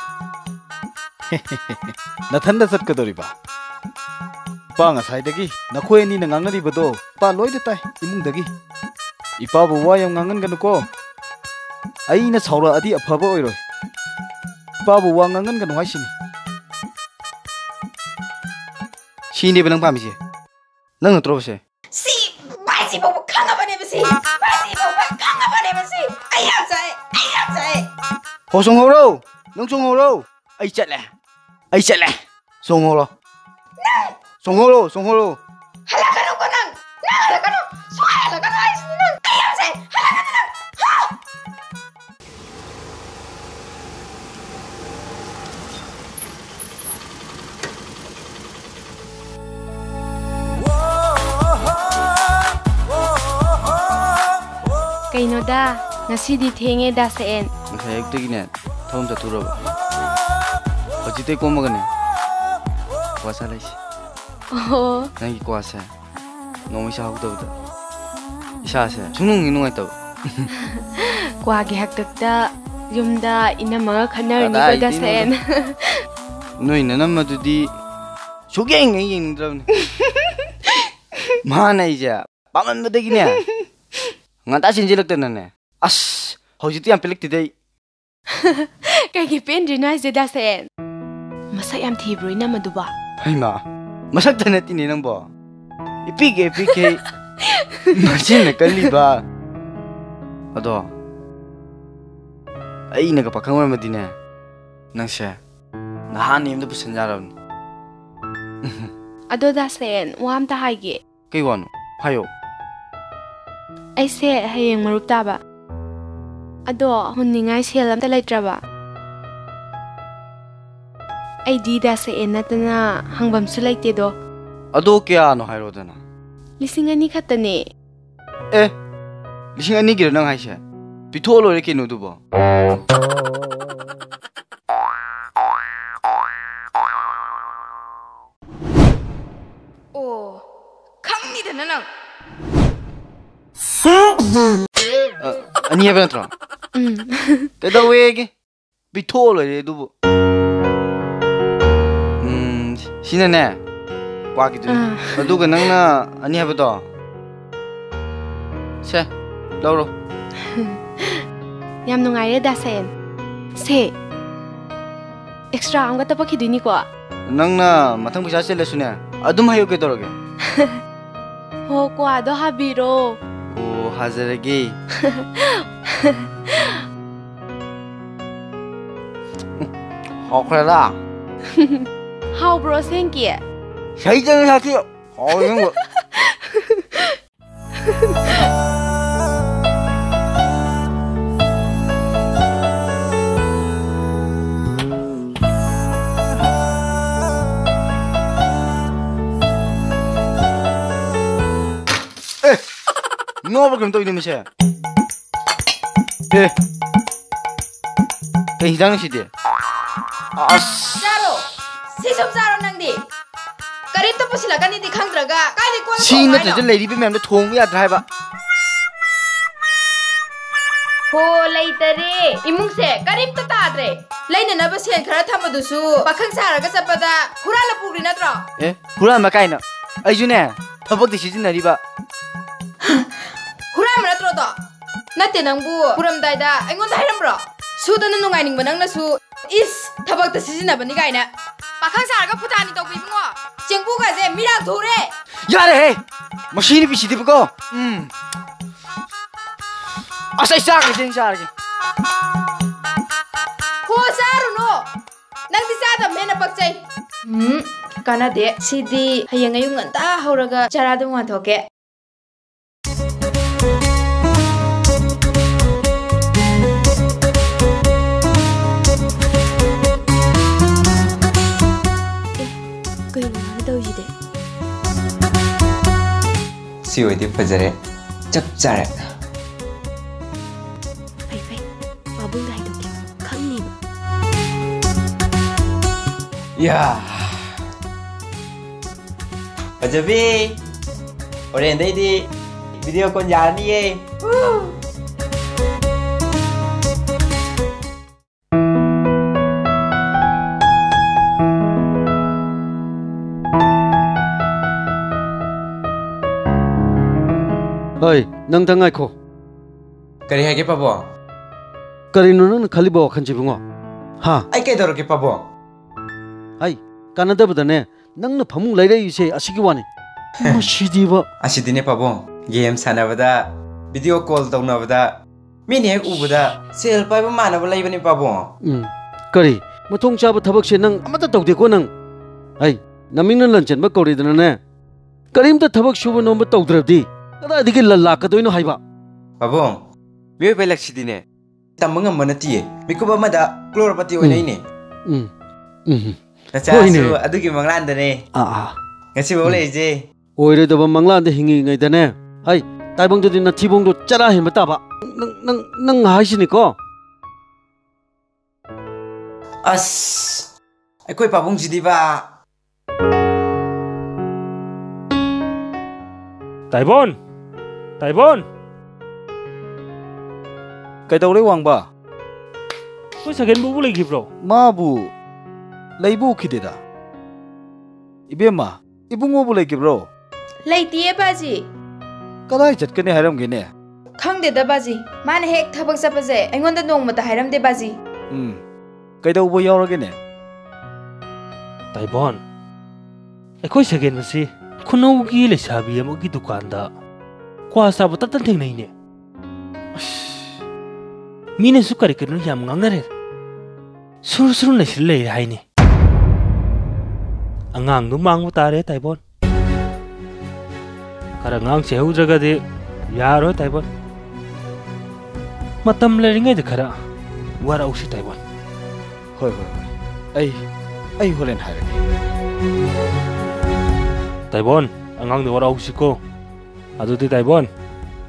ꯅꯊꯟꯗ ꯆꯠꯀꯗꯧꯔꯤꯕ? ꯏꯄꯥ, ꯉꯁꯥꯏꯗꯒꯤ ꯅꯈꯣꯏ ꯑꯅꯤꯅ ꯉꯥꯡꯅꯔꯤꯕꯗꯣ ꯏꯄꯥ ꯂꯣꯏꯅ ꯇꯥꯏ ꯏꯃꯨꯡꯗꯒꯤ꯫ ꯏꯄꯥꯕꯨ ꯋꯥ ꯌꯥꯝ ꯉꯥꯡꯍꯟꯒꯅꯨꯀꯣ꯫ ꯑꯩꯅ ꯁꯥꯎꯔꯛꯑꯗꯤ ꯑꯐꯕ ꯑꯣꯏꯔꯣꯏ꯫ ꯏꯄꯥꯕꯨ ꯋꯥ ꯉꯥꯡꯍꯟꯒꯅꯨ ꯍꯥꯏꯁꯤꯅꯤ꯫ ꯁꯤꯅꯦꯕ ꯅꯪ ꯄꯥꯝꯃꯤꯁꯦ? ꯅꯪ ꯅꯠꯇ꯭ꯔꯣ ꯁꯦ? ꯁꯤ ꯚꯥꯏꯁꯤ ꯐꯥꯎꯕ ꯈꯪꯉꯕꯅꯦꯕ ꯁꯤ꯫ ꯚꯥꯏꯁꯤ ꯐꯥꯎꯕ ꯈꯪꯉꯕꯅꯦꯕ ꯁꯤ꯫ ꯑꯩ ꯌꯥꯝ ꯆꯥꯛꯑꯦ꯫ ꯑꯩ ꯌꯥꯝ ꯆꯥꯛꯑꯦ꯫ ꯍꯣ, ꯆꯣꯡꯍꯧꯔꯣ꯫ ꯅꯪ ꯆꯣꯡꯍꯧꯔꯣ꯫ ꯑꯩ ꯆꯠꯂꯦ꯫ ꯑꯩ ꯆꯠꯂꯦ꯫ ꯆꯣꯡꯍꯧꯔꯣ꯫ ꯅꯪ ꯆꯣꯡꯍꯧꯔꯣ, ꯆꯣꯡꯍꯧꯔꯣ꯫ ꯍꯜꯂꯛꯀꯅꯨꯀꯣ ꯅꯪ꯫ ꯅꯪ ꯍꯜꯂꯛꯀꯅꯨ꯫ ꯁꯨꯡꯍꯜ ꯍꯜꯂꯛꯀꯅꯨ ꯍꯥꯏꯁꯤꯅꯤ ꯅꯪ꯫ ꯑꯩ ꯌꯥꯝ ꯆꯥꯛꯑꯦ꯫ ꯍꯜꯂꯛꯀꯅꯨ ꯅꯪ꯫ ꯍꯥ? ꯀꯩꯅꯣꯗ, ꯉꯁꯤꯗꯤ ꯊꯦꯡꯉꯦ ꯗꯥ ꯁꯛꯑꯦꯟ꯫ ꯉꯁꯥꯏ ꯑꯌꯨꯛꯇꯒꯤꯅꯦ, ꯊꯕꯛ ꯑꯃ ꯆꯠꯊꯣꯛꯎꯔꯕ꯫ ꯍꯧꯖꯤꯛꯇꯩ ꯀꯣꯝꯃꯒꯅꯦ, ꯀ꯭ꯋꯥ ꯆꯥ ꯂꯩꯁꯤ꯫ ꯑꯣꯍꯣ꯫ ꯅꯪꯒꯤ ꯀ꯭ꯋꯥꯁꯦ ꯅꯣꯡꯃꯩ ꯆꯥꯍꯧꯗꯕꯗ ꯏꯁꯥꯁꯦ ꯁꯨꯡꯅꯨꯡ ꯍꯦꯛ ꯅꯨꯡꯉꯥꯏꯇꯕ꯫ ꯀ꯭ꯋꯥꯒꯤ ꯍꯥꯛꯇꯛꯇ ꯌꯨꯝꯗ ꯏꯅꯝꯃꯒ ꯈꯠꯅꯔꯅꯤꯀꯣ ꯗꯥ ꯀꯗꯥꯏꯗꯩꯅꯣꯗ꯫ ꯁꯛꯑꯦꯟ꯫ ꯅꯣꯏ ꯅꯅꯝꯃꯗꯨꯗꯤ ꯁꯨꯛꯌꯦꯡ ꯍꯦꯛ ꯌꯦꯡꯅꯤꯡꯗ꯭ꯔꯕꯅꯤ꯫ ꯃꯥꯅ ꯑꯩꯁꯦ ꯄꯥꯝꯃꯟꯕꯗꯒꯤꯅꯦ, ꯉꯟꯇꯥ ꯆꯦꯟꯁꯤꯜꯂꯛꯇꯅꯅꯦ꯫ ꯑꯁ, ꯍꯧꯖꯤꯛꯇꯤ ꯌꯥꯝ ꯄꯦꯜꯂꯛꯇꯦꯗ ꯑꯩ꯫ ꯀꯩꯒꯤ ꯄꯦꯟꯗ꯭ꯔꯤꯅꯣ ꯍꯥꯏꯁꯦ ꯗꯥ ꯁꯛꯑꯦꯟ? ꯃꯁꯛ ꯌꯥꯝ ꯊꯤꯕ꯭ꯔꯣ ꯏꯅꯝꯃꯗꯨꯕꯣ? ꯍꯩꯃꯥ, ꯃꯁꯛꯇ ꯅꯠꯇꯦꯅꯦ ꯅꯪꯕꯣ꯫ ꯏꯄꯤꯛ ꯍꯦꯛ ꯄꯤꯛꯈꯩ ꯃꯆꯤꯟꯅ ꯀꯜꯂꯤꯕ꯫ ꯑꯗꯣ, ꯑꯩꯅꯒ ꯄꯥꯈꯪ ꯑꯣꯏꯔꯝꯃꯗꯤꯅꯦ, ꯅꯪꯁꯦ ꯅꯍꯥꯟ ꯌꯨꯝꯗ ꯄꯨꯁꯟ ꯌꯥꯔꯕꯅꯤ꯫ ꯑꯗꯣ ꯗꯥ ꯁꯛꯑꯦꯟ, ꯋꯥ ꯑꯝꯇ ꯍꯥꯏꯒꯦ꯫ ꯀꯩ ꯋꯥꯅꯣ? ꯍꯥꯏꯌꯣ꯫ ꯑꯩꯁꯦ ꯍꯌꯦꯡ ꯃꯔꯨꯞ ꯇꯥꯕ꯫ ꯑꯗꯣ ꯍꯨꯟꯅꯤꯡꯉꯥꯏ ꯁꯦꯜ ꯑꯝꯇ ꯂꯩꯇ꯭ꯔꯕ꯫ ꯑꯩꯗꯤ ꯗꯥ ꯁꯛꯑꯦꯟ ꯅꯠꯇꯅ ꯍꯪꯐꯝꯁꯨ ꯂꯩꯇꯦꯗꯣ꯫ ꯑꯗꯣ ꯀꯌꯥꯅꯣ ꯍꯥꯏꯔꯣꯗꯅ꯫ ꯂꯤꯁꯤꯡ ꯑꯅꯤ ꯈꯛꯇꯅꯦ꯫ ꯑꯦ, ꯂꯤꯁꯤꯡ ꯑꯅꯤꯒꯤꯔꯣ ꯅꯪ ꯍꯥꯏꯁꯦ? ꯄꯤꯊꯣꯛꯑ ꯂꯣꯏꯔꯦ ꯀꯩꯅꯣ ꯑꯗꯨꯕꯣ꯫ ꯑꯣ, ꯈꯪꯅꯤꯗꯅ ꯅꯪ꯫ ꯑ, ꯑꯅꯤ ꯍꯥꯏꯕ ꯅꯠꯇ꯭ꯔꯣ? ꯎꯝ꯫ ꯀꯩꯗꯧꯋꯦꯒꯦ? ꯄꯤꯊꯣꯛꯑ ꯂꯣꯏꯔꯦ ꯑꯗꯨꯕꯨ꯫ ꯎꯝ, ꯁꯤꯅꯅꯦ, ꯀ꯭ꯋꯥꯒꯤꯗꯨꯅꯤ꯫ ꯑꯥ꯫ ꯑꯗꯨꯒ ꯅꯪꯅ ꯑꯅꯤ ꯍꯥꯏꯕꯗꯣ? ꯁꯦ, ꯂꯧꯔꯣ꯫ ꯌꯥꯝ ꯅꯨꯡꯉꯥꯏꯔꯦ, ꯗꯥ ꯁꯌꯦꯟ꯫ ꯁꯦ, extra ꯑꯃꯒ ꯇꯄꯛꯈꯤꯗꯣꯏꯅꯤꯀꯣ? ꯅꯪꯅ ꯃꯊꯪ ꯄꯩꯁꯥ ꯆꯤꯜꯂꯁꯨꯅꯦ, ꯑꯗꯨꯝ ꯍꯥꯏꯌꯨ ꯀꯩꯗꯧꯔꯒꯦ? ꯍꯣ, ꯀ꯭ꯋꯥꯗꯣ ꯍꯥꯕꯤꯔꯣ꯫ ꯑꯣ, ꯍꯥꯖꯔꯒꯦ꯫ ꯍꯥꯎꯈ꯭ꯔꯦꯗ꯫ ꯍꯥꯎꯕ꯭ꯔꯣ, ꯁꯦꯡꯀꯤ? ꯁꯩꯇꯅ ꯁꯥꯊꯤ꯫ ꯍꯥꯎꯋꯦ, ꯑꯁꯦꯡꯕ꯫ ꯑꯦ, ꯅꯣꯛꯑꯕ ꯀꯩꯅꯣ ꯇꯧꯋꯤꯅꯦ ꯃꯁꯦ꯫ ꯑꯦ, ꯀꯩ ꯍꯤꯟꯖꯥꯡꯅꯣ ꯁꯤꯗꯤ? ꯑꯁ꯫ ꯆꯥꯔꯣ꯫ ꯁꯤ ꯁꯨꯝ ꯆꯥꯔꯣ ꯅꯪꯗꯤ꯫ ꯀꯔꯤꯝꯇ ꯄꯨꯁꯤꯜꯂꯛꯀꯅꯤꯗꯤ ꯈꯪꯗ꯭ꯔꯒ ꯀꯥꯏꯗꯩ ꯀꯣꯟꯅ ꯁꯤ ꯊꯣꯡꯉꯣ ꯍꯥꯏꯅꯣ? ꯅꯠꯇ꯭ꯔꯁꯨ ꯂꯩꯔꯤꯕ ꯃꯌꯥꯝꯗꯣ ꯊꯣꯡꯕ ꯌꯥꯗ꯭ꯔꯥ ꯍꯥꯏꯕ? ꯍꯣ, ꯂꯩꯇꯔꯦ꯫ ꯏꯃꯨꯡꯁꯦ ꯀꯔꯤꯝꯇ ꯇꯥꯗ꯭ꯔꯦ꯫ ꯂꯩꯅꯅꯕ ꯁꯦꯟ ꯈꯔ ꯊꯝꯕꯗꯨꯁꯨ ꯄꯥꯈꯪ ꯁꯥꯔꯒ ꯆꯠꯄꯗ ꯍꯨꯔꯥꯜꯂ ꯄꯨꯈ꯭ꯔꯤ ꯅꯠꯇ꯭ꯔꯣ? ꯑꯦ, ꯍꯨꯔꯥꯟꯕ ꯀꯥꯏꯅ꯫ ꯑꯩꯁꯨꯅꯦ, ꯊꯕꯛꯇ ꯁꯤꯖꯤꯟꯅꯔꯤꯕ꯫ ꯍꯨꯔꯥꯟꯕ ꯅꯠꯇ꯭ꯔꯣ ꯑꯗꯣ? ꯅꯠꯇꯦ ꯅꯪꯕꯨ, ꯄꯨꯔꯝꯗꯥꯏꯗ ꯑꯩꯉꯣꯟꯗ ꯍꯥꯏꯔꯝꯕ꯭ꯔꯣ? ꯁꯨꯗꯅ ꯅꯨꯡꯉꯥꯏꯅꯤꯡꯕ ꯅꯪꯅꯁꯨ, ꯏꯁ, ꯊꯕꯛꯇ ꯁꯤꯖꯤꯟꯅꯕꯅꯤ ꯀꯥꯏꯅ꯫ ꯄꯥꯈꯪ ꯁꯥꯔꯒ ꯐꯨꯇꯥꯅꯤ ꯇꯧꯕ ꯏꯕꯨꯡꯉꯣ꯫ ꯆꯦꯡꯕꯨꯒꯁꯦ ꯃꯤꯔꯥꯡ ꯊꯨꯔꯦ꯫ ꯌꯥꯔꯦꯍꯦ! ꯃꯁꯤ ꯅꯨꯄꯤꯁꯤꯗꯤꯕꯀꯣ꯫ ꯎꯝ꯫ ꯑꯁ, ꯑꯩ ꯆꯥꯔꯒꯦ, ꯆꯦꯡ ꯆꯥꯔꯒꯦ꯫ ꯍꯣ, ꯆꯥꯔꯨꯅꯣ꯫ ꯅꯪꯗꯤ ꯆꯥꯗꯕꯅ ꯍꯦꯟꯅ ꯄꯛꯆꯩ꯫ ꯎꯝ, ꯀꯥꯟꯅꯗꯦ꯫ ꯁꯤꯗꯤ ꯍꯌꯦꯡ ꯑꯌꯨꯛ ꯉꯟꯇꯥ ꯍꯧꯔꯒ ꯆꯔꯥꯗꯨ ꯋꯥꯟꯊꯣꯛꯀꯦ꯫ ꯑꯦ, ꯀꯩꯅꯣ ꯃꯥꯅ ꯇꯧꯔꯤꯁꯤꯗꯤ? ꯁꯤ ꯑꯣꯏꯗꯤ ꯐꯖꯔꯦ꯫ ꯆꯞ ꯆꯥꯔꯦ꯫ ꯐꯩ, ꯐꯩ꯫ ꯄꯥꯕꯨꯡꯗ ꯍꯥꯏꯗꯣꯛꯀꯦ꯫ ꯈꯪꯅꯤꯕ꯫ ꯌꯥ꯫ ꯐꯖꯕꯤ, ꯍꯣꯔꯦꯟꯗꯩꯗꯤ video call ꯌꯥꯔꯅꯤꯌꯦ꯫ ꯍꯣꯏ, ꯅꯪꯗ ꯉꯥꯏꯈꯣ꯫ ꯀꯔꯤ ꯍꯥꯏꯒꯦ ꯄꯥꯕꯨꯡ? ꯀꯔꯤꯅꯣ ꯅꯪꯅ ꯈꯜꯂꯤꯕ ꯋꯥꯈꯜꯁꯤꯕꯨꯉꯣ? ꯍꯥ? ꯑꯩ ꯀꯩꯗꯧꯔꯒꯦ ꯄꯥꯕꯨꯡ? ꯍꯥꯏ, ꯀꯥꯟꯅꯗꯕꯗꯅꯦ, ꯅꯪꯅ ꯐꯃꯨꯡ ꯂꯩꯔꯛꯏꯁꯦ ꯑꯁꯤꯒꯤ ꯋꯥꯅꯤ꯫ ꯃꯁꯤꯗꯤꯕ꯫ ꯑꯁꯤꯗꯤꯅꯦ ꯄꯥꯕꯨꯡ, ꯒꯦꯝ ꯁꯥꯟꯅꯕꯗ, ꯚꯤꯗꯤꯑꯣ ꯀꯣꯜ ꯇꯧꯅꯕꯗ, ꯃꯤꯅ ꯍꯦꯛ ꯎꯕꯗ ꯁꯦꯜ ꯄꯥꯏꯕ ꯃꯥꯟꯅꯕ ꯂꯩꯕꯅꯤ ꯄꯥꯕꯨꯡ꯫ ꯎꯝ, ꯀꯔꯤ? ꯃꯊꯣꯡ ꯆꯥꯕ ꯊꯕꯛꯁꯦ ꯅꯪ ꯑꯃꯠꯇ ꯇꯧꯗꯦꯀꯣ ꯅꯪ꯫ ꯍꯩ, ꯅꯃꯤꯡꯅ ꯂꯟꯆꯦꯟꯕ ꯀꯧꯔꯤꯗꯅꯅꯦ, ꯀꯔꯤꯝꯇ ꯊꯕꯛ ꯁꯨꯕ ꯅꯣꯝꯕ ꯇꯧꯗ꯭ꯔꯕꯗꯤ ꯀꯗꯥꯏꯗꯒꯤ ꯂꯟ ꯂꯥꯛꯀꯗꯣꯏꯅꯣ ꯍꯥꯏꯕ? ꯄꯥꯕꯨꯡ, ꯃꯤꯑꯣꯏꯕ ꯂꯛꯁꯤꯗꯤꯅꯦ, ꯇꯝꯕ ꯉꯝꯕ ꯅꯠꯇꯤꯌꯦ꯫ ꯃꯤꯀꯨꯞ ꯑꯃꯗ ꯀ꯭ꯔꯣꯔꯄꯇꯤ ꯎꯝ꯫ ꯑꯣꯏꯅꯩꯅꯦ꯫ ꯎꯝ꯫ ꯎꯝ꯫ ꯅꯆꯥꯁꯨ ꯍꯣꯏꯅꯦ꯫ ꯑꯗꯨꯒꯤ ꯃꯪꯂꯥꯟꯗꯅꯦ ꯑꯥ, ꯑꯥ꯫ ꯉꯁꯤꯐꯥꯎ ꯎꯝ꯫ ꯂꯩꯔꯤꯁꯦ꯫ ꯑꯣꯏꯔꯣꯏꯗꯕ ꯃꯪꯂꯥꯟꯗ ꯍꯤꯡꯉꯤꯉꯩꯗꯅꯦ, ꯍꯩ, ꯇꯥꯏꯕꯪꯗꯗꯤ ꯅꯊꯤꯕꯣꯡꯗꯣ ꯆꯔꯥ ꯍꯦꯟꯕ ꯇꯥꯕ꯫ ꯅꯪ, ꯅꯪ, ꯅꯪ ꯍꯥꯏꯁꯤꯅꯤꯀꯣ? ꯑꯁ, ꯑꯩꯈꯣꯏ ꯄꯥꯕꯨꯡꯁꯤꯗꯤꯕ꯫ ꯇꯥꯏꯕꯣꯟ! ꯇꯥꯏꯕꯣꯟ! ꯀꯩꯗꯧꯔꯦ, ꯋꯥꯡꯕ? ꯑꯩꯈꯣꯏ ꯁꯒꯦꯟꯕꯨꯕꯨ ꯂꯩꯈꯤꯕ꯭ꯔꯣ? ꯃꯥꯕꯨ ꯂꯩꯕ ꯎꯈꯤꯗꯦꯗ꯫ ꯏꯕꯦꯝꯃ, ꯏꯕꯨꯡꯉꯣꯕꯨ ꯂꯩꯈꯤꯕ꯭ꯔꯣ? ꯂꯩꯇꯤꯌꯦ, ꯕꯥꯖꯤ꯫ ꯀꯗꯥꯏ ꯆꯠꯀꯅꯤ ꯍꯥꯏꯔꯝꯒꯦꯅꯦ? ꯈꯪꯗꯦꯗ, ꯕꯥꯖꯤ꯫ ꯃꯥꯅ ꯍꯦꯛ ꯊꯕꯛ ꯆꯠꯄꯁꯦ ꯑꯩꯉꯣꯟꯗ ꯅꯣꯡꯃꯇ ꯍꯥꯏꯔꯝꯗꯦ, ꯕꯥꯖꯤ꯫ ꯎꯝ, ꯀꯩꯗꯧꯕ ꯌꯥꯎꯔꯒꯦꯅꯦ? ꯇꯥꯏꯕꯣꯟ, ꯑꯩꯈꯣꯏ ꯁꯒꯦꯟ ꯑꯁꯤ ꯈꯨꯅꯧꯒꯤ ꯂꯩꯁꯥꯕꯤ ꯑꯃꯒꯤ ꯗꯨꯀꯥꯟꯗ ꯀ꯭ꯋꯥ ꯆꯥꯕ ꯇꯠꯇꯅ ꯊꯦꯡꯅꯩꯅꯦ꯫ ꯑꯁ, ꯃꯤꯅꯁꯨ ꯀꯔꯤ ꯀꯔꯤꯅꯣ ꯌꯥꯝ ꯉꯥꯡꯅꯔꯦ꯫ ꯁꯨꯔꯨ ꯁꯨꯔꯨ ꯅꯩꯁꯤꯜ ꯂꯩꯔꯦ ꯍꯥꯏꯅꯦ꯫ ꯑꯉꯥꯡꯗꯣ ꯃꯥꯡꯕ ꯇꯥꯔꯦ, ꯇꯥꯏꯕꯣꯟ꯫ ꯈꯔ ꯉꯥꯡ ꯆꯩꯍꯧꯗ꯭ꯔꯒꯗꯤ ꯌꯥꯔꯣꯏ, ꯇꯥꯏꯕꯣꯟ꯫ ꯃꯇꯝ ꯂꯩꯔꯤꯉꯩꯗ ꯈꯔ ꯋꯥꯔꯛꯎꯁꯤ, ꯇꯥꯏꯕꯣꯟ꯫ ꯍꯣꯏ, ꯍꯣꯏ, ꯍꯣꯏ꯫ ꯑꯩ, ꯑꯩ ꯍꯣꯔꯦꯟ ꯍꯥꯏꯔꯒꯦ꯫ ꯇꯥꯏꯕꯣꯟ, ꯑꯉꯥꯡꯗꯣ ꯋꯥꯔꯛꯎꯁꯤꯀꯣ꯫ ꯑꯗꯨꯗꯤ ꯇꯥꯏꯕꯣꯟ,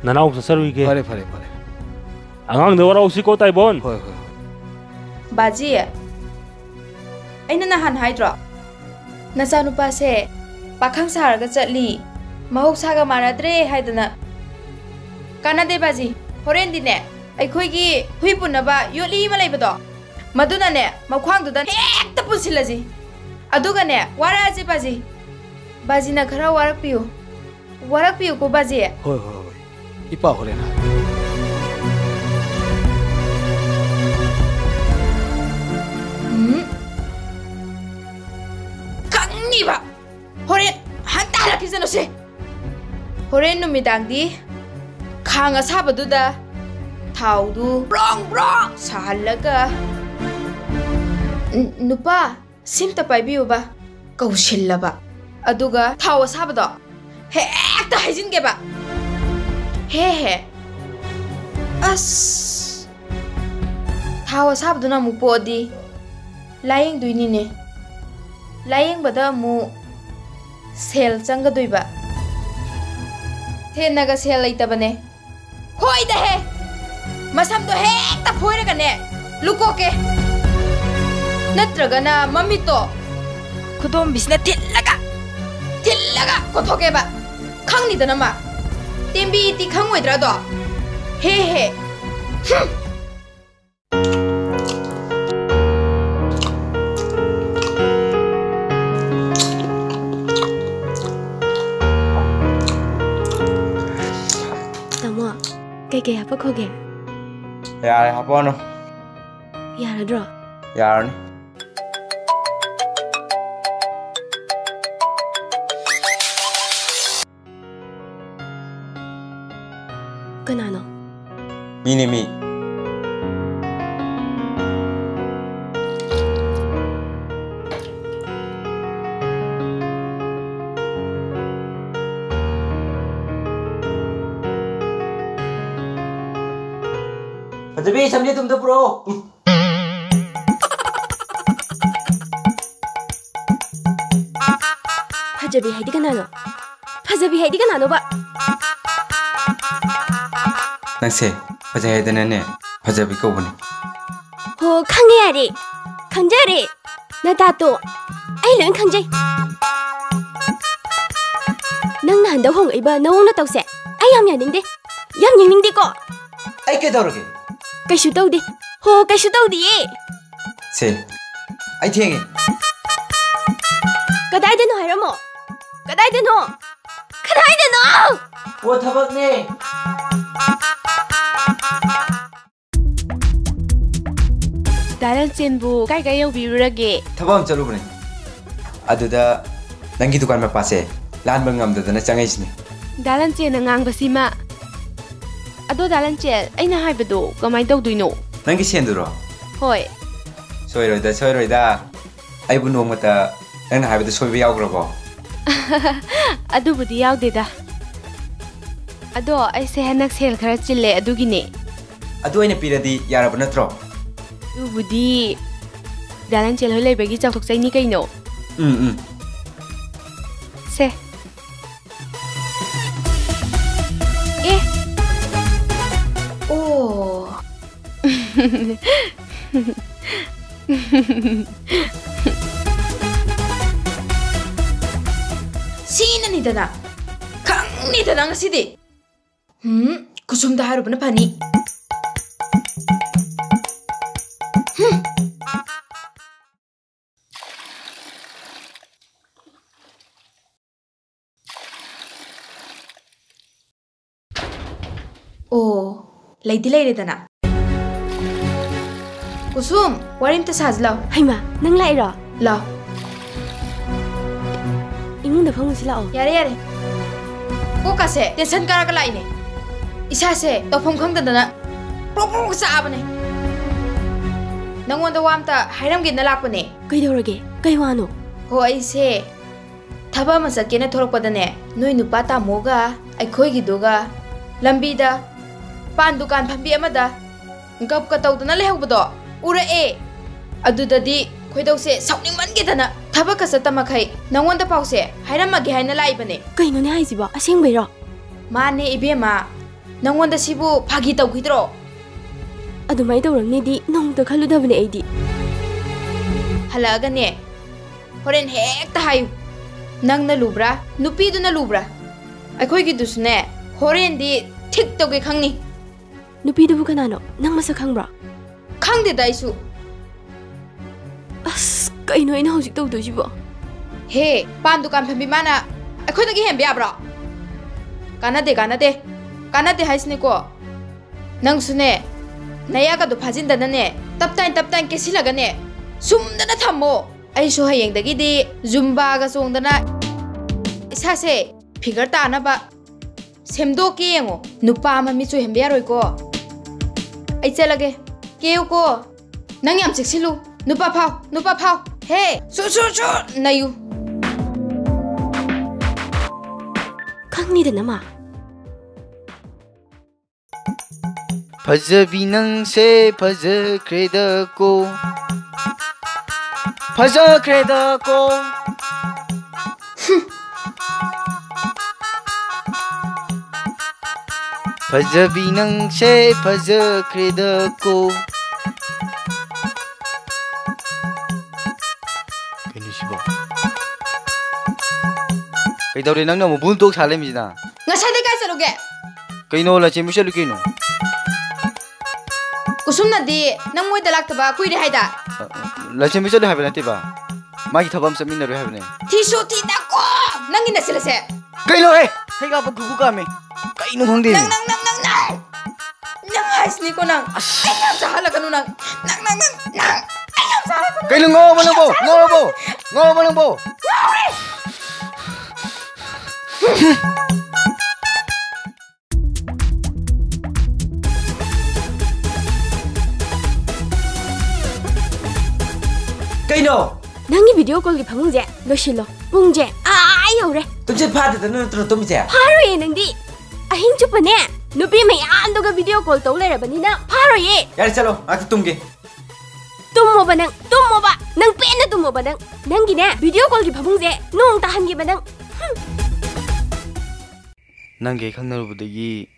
ꯅꯅꯥꯎ ꯆꯠꯆꯔꯨꯏꯒꯦ꯫ ꯐꯔꯦ, ꯐꯔꯦ, ꯐꯔꯦ꯫ ꯑꯉꯥꯡꯗ ꯋꯥꯔꯧꯁꯤꯀꯣ, ꯇꯥꯏꯕꯣꯟ꯫ ꯍꯣꯏ, ꯍꯣꯏ, ꯍꯣꯏ꯫ ꯕꯥꯖꯤ, ꯑꯩꯅ ꯅꯍꯥꯟ ꯍꯥꯏꯗ꯭ꯔꯣ? ꯅꯆꯥꯅꯨꯄꯥꯁꯦ ꯄꯥꯈꯪ ꯁꯥꯔꯒ ꯆꯠꯂꯤ, ꯃꯍꯧꯁꯥꯒ ꯃꯥꯟꯅꯗ꯭ꯔꯦ ꯍꯥꯏꯗꯅ꯫ ꯀꯥꯟꯅꯗꯦ ꯕꯥꯖꯤ, ꯍꯣꯔꯦꯟꯗꯤꯅꯦ, ꯑꯩꯈꯣꯏꯒꯤ ꯍꯨꯏ ꯄꯨꯅꯕ ꯌꯣꯠꯂꯤ ꯑꯃ ꯂꯩꯕꯗꯣ, ꯃꯗꯨꯅꯅꯦ, ꯃꯈ꯭ꯋꯥꯡꯗꯨꯗ ꯍꯦꯛꯇ ꯄꯨꯟꯁꯤꯜꯂꯁꯤ꯫ ꯑꯗꯨꯒꯅꯦ, ꯋꯥꯔꯛꯑꯁꯤ ꯕꯥꯖꯤ꯫ ꯕꯥꯖꯤꯅ ꯈꯔ ꯋꯥꯔꯛꯄꯤꯌꯨ꯫ ꯋꯥꯔꯛꯄꯤꯌꯨꯀꯣ ꯕꯥꯖꯤ꯫ ꯍꯣꯏ, ꯍꯣꯏ, ꯍꯣꯏ꯫ ꯏꯄꯥ ꯍꯣꯔꯦꯟ ꯍꯥꯏ꯫ ꯎꯝ꯫ ꯈꯪꯅꯤꯕ꯫ ꯍꯣꯔꯦꯟ ꯍꯟꯇ ꯍꯜꯂꯛꯈꯤꯁꯅꯨꯁꯦ꯫ ꯍꯣꯔꯦꯟ ꯅꯨꯃꯤꯗꯥꯡꯗꯤ ꯈꯥꯡ ꯑꯁꯥꯕꯗꯨꯗ ꯊꯥꯎꯗꯨ ꯕ꯭ꯔꯣꯡ ꯕ꯭ꯔꯣꯡ ꯁꯥꯍꯜꯂꯒ, "ꯅꯨꯄꯥ, ꯁꯤꯝꯇ ꯄꯥꯏꯕꯤꯌꯨꯕ" ꯀꯧꯁꯤꯜꯂꯕ꯫ ꯑꯗꯨꯒ ꯊꯥꯎ ꯑꯁꯥꯕꯗꯣ ꯍꯦꯛꯇ ꯍꯩꯖꯤꯟꯒꯦꯕ꯫ ꯍꯦ ꯍꯦ꯫ ꯑꯁ꯫ ꯊꯥꯎ ꯑꯁꯥꯕꯗꯨꯅ ꯑꯃꯨꯛ ꯄꯣꯛꯑꯗꯤ ꯂꯥꯏꯌꯦꯡꯗꯣꯏꯅꯤꯅꯦ꯫ ꯂꯥꯏꯌꯦꯡꯕꯗ ꯑꯃꯨꯛ ꯁꯦꯜ ꯆꯪꯒꯗꯣꯏꯕ꯫ ꯁꯦꯟꯅꯒ ꯁꯦꯜ ꯂꯩꯇꯕꯅꯦ꯫ ꯍꯣꯏꯗꯍꯦ! ꯃꯁꯝꯗꯣ ꯍꯦꯛꯇ ꯐꯣꯏꯔꯒꯅꯦ, ꯂꯨꯀꯣꯛꯀꯦ꯫ ꯅꯠꯇ꯭ꯔꯒꯅ ꯃꯃꯤꯠꯇꯣ ꯈꯨꯗꯣꯝꯕꯤꯁꯤꯅ ꯊꯤꯜꯂꯒ, ꯊꯤꯜꯂꯒ ꯀꯣꯊꯣꯛꯀꯦꯕ꯫ ꯈꯪꯅꯤꯗꯅ ꯃꯥ꯫ ꯇꯦꯝꯕꯤꯗꯤ ꯈꯪꯉꯣꯏꯗ꯭ꯔꯥ ꯑꯗꯣ? ꯍꯦ ꯍꯦ꯫ ꯍꯨꯝ꯫ ꯇꯥꯃꯣ, ꯀꯩꯀꯩ ꯍꯥꯄꯛꯈꯣꯒꯦ? ꯌꯥꯔꯦ, ꯍꯥꯄꯛꯑꯅꯨ꯫ ꯌꯥꯔꯗ꯭ꯔꯣ? ꯌꯥꯔꯅꯤ꯫ ꯀꯅꯥꯅꯣ? ꯃꯤꯅꯦ, ꯃꯤ꯫ ꯐꯖꯕꯤ, ꯁꯝꯖꯦꯠꯇꯨ ꯑꯝꯇ ꯄꯨꯔꯛꯑꯣ꯫ ꯐꯖꯕꯤ ꯍꯥꯏꯗꯤ ꯀꯅꯥꯅꯣ? ꯐꯖꯕꯤ ꯍꯥꯏꯗꯤ ꯀꯅꯥꯅꯣꯕ? ꯅꯪꯁꯦ ꯐꯖꯩ ꯍꯥꯏꯗꯅꯅꯦ, ꯐꯖꯕꯤ ꯀꯧꯕꯅꯦ꯫ ꯍꯣ, ꯈꯪꯉꯦ, ꯌꯥꯔꯦ, ꯈꯪꯖꯔꯦ꯫ ꯅꯇꯥꯇꯣ ꯑꯩ ꯂꯣꯏ ꯈꯪꯖꯩ꯫ ꯅꯪꯅ ꯍꯟꯗꯛ ꯍꯣꯡꯉꯛꯏꯕ ꯅꯑꯣꯡ ꯅꯇꯧꯁꯦ ꯑꯩ ꯌꯥꯝ ꯌꯥꯅꯤꯡꯗꯦ꯫ ꯌꯥꯝ ꯌꯦꯡꯅꯤꯡꯗꯦꯀꯣ꯫ ꯑꯩ ꯀꯩꯗꯧꯔꯒꯦ? ꯀꯩꯁꯨ ꯇꯧꯗꯦ꯫ ꯍꯣ, ꯀꯩꯁꯨ ꯇꯧꯗꯤꯌꯦ꯫ ꯁꯦ, ꯑꯩ ꯊꯦꯡꯉꯦ꯫ ꯀꯗꯥꯏꯗꯅꯣ ꯍꯥꯏꯔꯝꯃꯣ? ꯀꯗꯥꯏꯗꯅꯣ? ꯀꯗꯥꯏꯗꯅꯣ? ꯑꯣ, ꯊꯕꯛꯅꯦ꯫ ꯗꯥ ꯂꯟꯆꯦꯟꯕꯨ ꯀꯥꯏ ꯀꯥꯏ ꯌꯧꯕꯤꯔꯨꯔꯒꯦ? ꯊꯕꯛ ꯑꯃ ꯆꯠꯂꯨꯕꯅꯦ꯫ ꯑꯗꯨꯗ ꯅꯪꯒꯤ ꯗꯨꯀꯥꯟ ꯃꯄꯥꯁꯦ ꯂꯥꯟꯕ ꯉꯝꯗꯗꯅ ꯆꯪꯉꯛꯏꯁꯤꯅꯦ꯫ ꯗꯥ ꯂꯟꯆꯦꯟꯅ ꯉꯥꯡꯕꯁꯤꯃ꯫ ꯑꯗꯣ ꯗꯥ ꯂꯟꯆꯦꯟ, ꯑꯩꯅ ꯍꯥꯏꯕꯗꯣ ꯀꯃꯥꯏ ꯇꯧꯗꯣꯏꯅꯣ? ꯅꯪꯒꯤ ꯁꯦꯟꯗꯨꯔꯣ? ꯍꯣꯏ꯫ ꯁꯣꯏꯔꯣꯏꯗ, ꯁꯣꯏꯔꯣꯏꯗ꯫ ꯑꯩꯕꯨ ꯅꯣꯡꯃꯇ ꯅꯪꯅ ꯍꯥꯏꯕꯗ ꯁꯣꯏꯕ ꯌꯥꯎꯈ꯭ꯔꯕꯣ? ꯑꯗꯨꯕꯨꯗꯤ ꯌꯥꯎꯗꯦꯗ꯫ ꯑꯗꯣ ꯑꯩꯁꯦ ꯍꯟꯗꯛ ꯁꯦꯜ ꯈꯔ ꯆꯤꯜꯂꯦ, ꯑꯗꯨꯒꯤꯅꯦ꯫ ꯑꯗꯨ ꯑꯩꯅ ꯄꯤꯔꯗꯤ ꯌꯥꯔꯕ ꯅꯠꯇ꯭ꯔꯣ? ꯑꯗꯨꯕꯨꯗꯤ ꯗꯥ ꯂꯟꯆꯦꯟ ꯍꯣꯏ ꯂꯩꯕꯒꯤ ꯆꯥꯎꯊꯣꯛꯆꯩꯅꯤ ꯀꯩꯅꯣ꯫ ꯎꯝ, ꯎꯝ꯫ ꯁꯦ꯫ ꯑꯦ꯫ ꯑꯣ꯫ ꯁꯤꯅꯅꯤꯗꯅ꯫ ꯈꯪꯅꯤꯗꯅ ꯉꯁꯤꯗꯤ꯫ ꯎꯝ, ꯀꯨꯁꯨꯝꯗ ꯍꯥꯏꯔꯨꯕꯅ ꯐꯅꯤ꯫ ꯍꯨꯝ꯫ ꯑꯣ, ꯂꯩꯗꯤ ꯂꯩꯔꯦꯗꯅ꯫ ꯀꯨꯁꯨꯝ, ꯋꯥꯔꯤ ꯑꯝꯇ ꯁꯥꯁꯤ ꯂꯥꯎ꯫ ꯍꯩꯃꯥ, ꯅꯪ ꯂꯥꯛꯏꯔꯣ? ꯂꯥꯎ꯫ ꯏꯃꯨꯡꯗ ꯐꯝꯃꯨꯁꯤ ꯂꯥꯛꯑꯣ꯫ ꯌꯥꯔꯦ, ꯌꯥꯔꯦ꯫ ꯀꯣꯛꯀꯥꯁꯦ tension ꯀꯥꯔꯒ ꯂꯥꯛꯏꯅꯦ꯫ ꯏꯁꯥꯁꯦ ꯇꯧꯐꯝ ꯈꯪꯗꯗꯅ ꯄ꯭ꯔꯣꯛ ꯄ꯭ꯔꯣꯛ ꯆꯥꯛꯑꯕꯅꯦ꯫ ꯅꯪꯉꯣꯟꯗ ꯋꯥ ꯑꯝꯇ ꯍꯥꯏꯔꯝꯒꯦꯅ ꯂꯥꯛꯄꯅꯦ꯫ ꯀꯩꯗꯧꯔꯒꯦ? ꯀꯩ ꯋꯥꯅꯣ? ꯍꯣ, ꯑꯩꯁꯦ ꯊꯕꯛ ꯑꯃ ꯆꯠꯀꯦꯅ ꯊꯣꯛꯂꯛꯄꯗꯅꯦ, ꯅꯣꯏ ꯅꯨꯄꯥ ꯇꯥꯃꯣꯒ ꯑꯩꯈꯣꯏꯒꯤꯗꯨꯒ ꯂꯝꯕꯤꯗ ꯄꯥꯟ ꯗꯨꯀꯥꯟ ꯐꯝꯕꯤ ꯑꯃꯗ ꯒꯞꯀ ꯇꯧꯗꯅ ꯂꯩꯍꯧꯕꯗꯣ ꯎꯔꯛꯑꯦ꯫ ꯑꯗꯨꯗꯗꯤ ꯈꯣꯏꯗꯧꯁꯦ ꯁꯥꯎꯅꯤꯡꯃꯟꯒꯤꯗꯅ ꯊꯕꯛꯀ ꯆꯠꯇ ꯃꯈꯩ ꯅꯉꯣꯟꯗ ꯄꯥꯎꯁꯦ ꯍꯥꯏꯔꯝꯃꯒꯦ ꯍꯥꯏꯅ ꯂꯥꯛꯏꯕꯅꯦ꯫ ꯀꯩꯅꯣꯅꯦ ꯍꯥꯏꯁꯤꯕꯣ? ꯑꯁꯦꯡꯕꯩꯔꯣ? ꯃꯥꯅꯦ ꯏꯕꯦꯝꯃ, ꯅꯉꯣꯟꯗ ꯁꯤꯕꯨ ꯐꯥꯒꯤ ꯇꯧꯈꯤꯗ꯭ꯔꯣ? ꯑꯗꯨꯃꯥꯏꯅ ꯇꯧꯔꯝꯅꯤꯗꯤ ꯅꯣꯡꯃꯇ ꯈꯜꯂꯨꯗꯕꯅꯦ ꯑꯩꯗꯤ꯫ ꯍꯜꯂꯛꯑꯒꯅꯦ, ꯍꯣꯔꯦꯟ ꯍꯦꯛꯇ ꯍꯥꯏꯌꯨ꯫ ꯅꯪꯅ ꯂꯨꯕ꯭ꯔꯥ, ꯅꯨꯄꯤꯗꯨꯅ ꯂꯨꯕ꯭ꯔꯥ? ꯑꯩꯈꯣꯏꯒꯤꯗꯨꯁꯨꯅꯦ, ꯍꯣꯔꯦꯟꯗꯤ ꯊꯤꯛ ꯇꯧꯒꯦ ꯈꯪꯅꯤ꯫ ꯅꯨꯄꯤꯗꯨꯕꯨ ꯀꯅꯥꯅꯣ? ꯅꯪ ꯃꯁꯛ ꯈꯪꯕ꯭ꯔꯣ? ꯈꯪꯗꯦꯗ ꯑꯩꯁꯨ꯫ ꯑꯁ, ꯀꯩꯅꯣ ꯑꯩꯅ ꯍꯧꯖꯤꯛ ꯇꯧꯗꯣꯏꯁꯤꯕꯣ? ꯍꯦ, ꯄꯥꯟ ꯗꯨꯀꯥꯟ ꯐꯝꯕꯤ ꯃꯥꯅ ꯑꯩꯈꯣꯏꯗꯒꯤ ꯍꯦꯟꯕ ꯌꯥꯕ꯭ꯔꯣ? ꯀꯥꯟꯅꯗꯦ, ꯀꯥꯟꯅꯗꯦ꯫ ꯀꯥꯟꯅꯗꯦ ꯍꯥꯏꯁꯤꯅꯤꯀꯣ꯫ ꯅꯪꯁꯨꯅꯦ, ꯅꯌꯥꯒꯗꯣ ꯐꯥꯖꯤꯟꯗꯅꯅꯦ, ꯇꯞ ꯇꯥꯏ ꯇꯞ ꯇꯥꯏ ꯀꯦꯁꯤꯜꯂꯒꯅꯦ, ꯁꯨꯝꯗꯅ ꯊꯝꯃꯣ꯫ ꯑꯩꯁꯨ ꯍꯌꯦꯡꯗꯒꯤꯗꯤ ꯖꯨꯝꯕꯥꯒ ꯆꯣꯡꯗꯅ ꯏꯁꯥꯁꯦ ꯐꯤꯒꯔ ꯇꯥꯅꯕ ꯁꯦꯝꯗꯣꯛꯀꯦ ꯌꯦꯡꯉꯣ꯫ ꯅꯨꯄꯥ ꯑꯃ ꯃꯤꯠ ꯆꯣꯏꯍꯟꯕ ꯌꯥꯔꯣꯏꯀꯣ꯫ ꯑꯩ ꯆꯠꯂꯒꯦ꯫ ꯀꯦꯌꯨꯀꯣ꯫ ꯅꯪ ꯌꯥꯝ ꯆꯦꯛꯁꯤꯜꯂꯨ꯫ ꯅꯨꯄꯥ ꯐꯥꯎ, ꯅꯨꯄꯥ ꯐꯥꯎ꯫ ꯍꯦ, ꯁꯨ, ꯁꯨ, ꯁꯨ, ꯅꯩꯌꯨ꯫ ꯈꯪꯅꯤꯗꯅ ꯃꯥ꯫ ꯐꯖꯕꯤ ꯅꯪꯁꯦ ꯐꯖꯈ꯭ꯔꯦꯗꯀꯣ꯫ ꯐꯖꯈ꯭ꯔꯦꯗꯀꯣ꯫ ꯐꯖꯕꯤ ꯅꯪꯁꯦ ꯐꯖꯈ꯭ꯔꯦꯗꯀꯣ꯫ ꯀꯩꯅꯣ ꯁꯤꯕꯣ? ꯀꯩꯗꯧꯔꯦ ꯅꯪꯅ ꯑꯃꯨꯛ ꯕꯨꯜ ꯇꯣꯛ ꯁꯥ ꯂꯩꯔꯝꯃꯤꯁꯤꯅ? ꯉꯁꯥꯏꯗꯩ ꯀꯥꯏ ꯆꯠꯂꯨꯒꯦ? ꯀꯩꯅꯣ, ꯂꯥꯏꯆꯦꯟꯕ ꯆꯠꯂꯨ ꯀꯩꯅꯣ꯫ ꯀꯨꯁꯨꯝꯅꯗꯤ ꯅꯪ ꯃꯣꯏꯗ ꯂꯥꯛꯇꯕ ꯀꯨꯏꯔꯦ ꯍꯥꯏꯗ꯫ ꯑ, ꯂꯥꯏꯆꯦꯟꯕ ꯆꯠꯂꯨ ꯍꯥꯏꯕ ꯅꯠꯇꯦꯕ, ꯃꯥꯒꯤ ꯊꯕꯛ ꯑꯃ ꯆꯠꯃꯤꯟꯅꯔꯨꯏ ꯍꯥꯏꯕꯅꯦ꯫ ꯊꯤꯁꯨ ꯊꯤꯗꯀꯣ ꯅꯪꯒꯤ ꯅꯆꯤꯜ ꯑꯁꯦ꯫ ꯀꯩꯅꯣ, ꯍꯦ? ꯍꯩ ꯀꯥꯞꯄ ꯈꯨꯒꯨ ꯀꯥꯝꯃꯦ꯫ ꯀꯩꯅꯣ ꯈꯪꯗꯦ꯫ ꯅꯪ, ꯅꯪ, ꯅꯪ, ꯅꯪ, ꯅꯪ! ꯅꯪ ꯍꯥꯏꯁꯤꯅꯤꯀꯣ ꯅꯪ꯫ ꯑꯁ! ꯑꯩ ꯌꯥꯝ ꯆꯥꯍꯜꯂꯛꯀꯅꯨ ꯅꯪ꯫ ꯅꯪ, ꯅꯪ, ꯅꯪ, ꯅꯪ! ꯑꯩ ꯌꯥꯝ ꯆꯥꯍꯜꯂꯛꯀꯅꯨ꯫ ꯀꯩꯅꯣ ꯉꯥꯎꯔꯕꯣ ꯅꯪꯕꯣ? ꯉꯥꯎꯔꯕꯣ? ꯉꯥꯎꯔꯕꯣ ꯅꯪꯕꯣ? ꯉꯥꯎꯔꯦ! ꯀꯩꯅꯣ? ꯅꯪꯒꯤ ꯚꯤꯗꯤꯑꯣ ꯀꯣꯜꯒꯤ ꯐꯃꯨꯡꯁꯦ ꯂꯣꯏꯁꯤꯜꯂꯣ꯫ ꯄꯨꯡꯁꯦ ꯑꯥ ꯌꯧꯔꯦ꯫ ꯇꯨꯝꯁꯤꯠ ꯐꯥꯗꯗꯅ ꯅꯠꯇ꯭ꯔꯣ ꯇꯨꯝꯃꯤꯁꯦ? ꯐꯥꯔꯣꯏꯌꯦ ꯅꯪꯗꯤ꯫ ꯑꯍꯤꯡ ꯆꯨꯞꯄꯅꯦ ꯅꯨꯄꯤ ꯃꯌꯥꯝꯗꯨꯒ ꯚꯤꯗꯤꯑꯣ ꯀꯣꯜ ꯇꯧ ꯂꯩꯔꯕꯅꯤꯅ ꯐꯥꯔꯣꯏꯌꯦ꯫ ꯌꯥꯔꯦ, ꯆꯠꯂꯣ, ꯉꯥꯛꯇ ꯇꯨꯝꯒꯦ꯫ ꯇꯨꯝꯃꯣꯕ ꯅꯪ, ꯇꯨꯝꯃꯣꯕ꯫ ꯅꯪ ꯄꯦꯟꯅ ꯇꯨꯝꯃꯣꯕ ꯅꯪ꯫ ꯅꯪꯒꯤꯅꯦ ꯚꯤꯗꯤꯑꯣ ꯀꯣꯜꯒꯤ ꯐꯃꯨꯡꯁꯦ ꯅꯣꯡ ꯇꯥꯍꯟꯒꯦꯕ ꯅꯪ꯫ ꯍꯨꯝ꯫ ꯅꯪꯒ ꯑꯩ ꯈꯪꯅꯔꯨꯕꯗꯒꯤ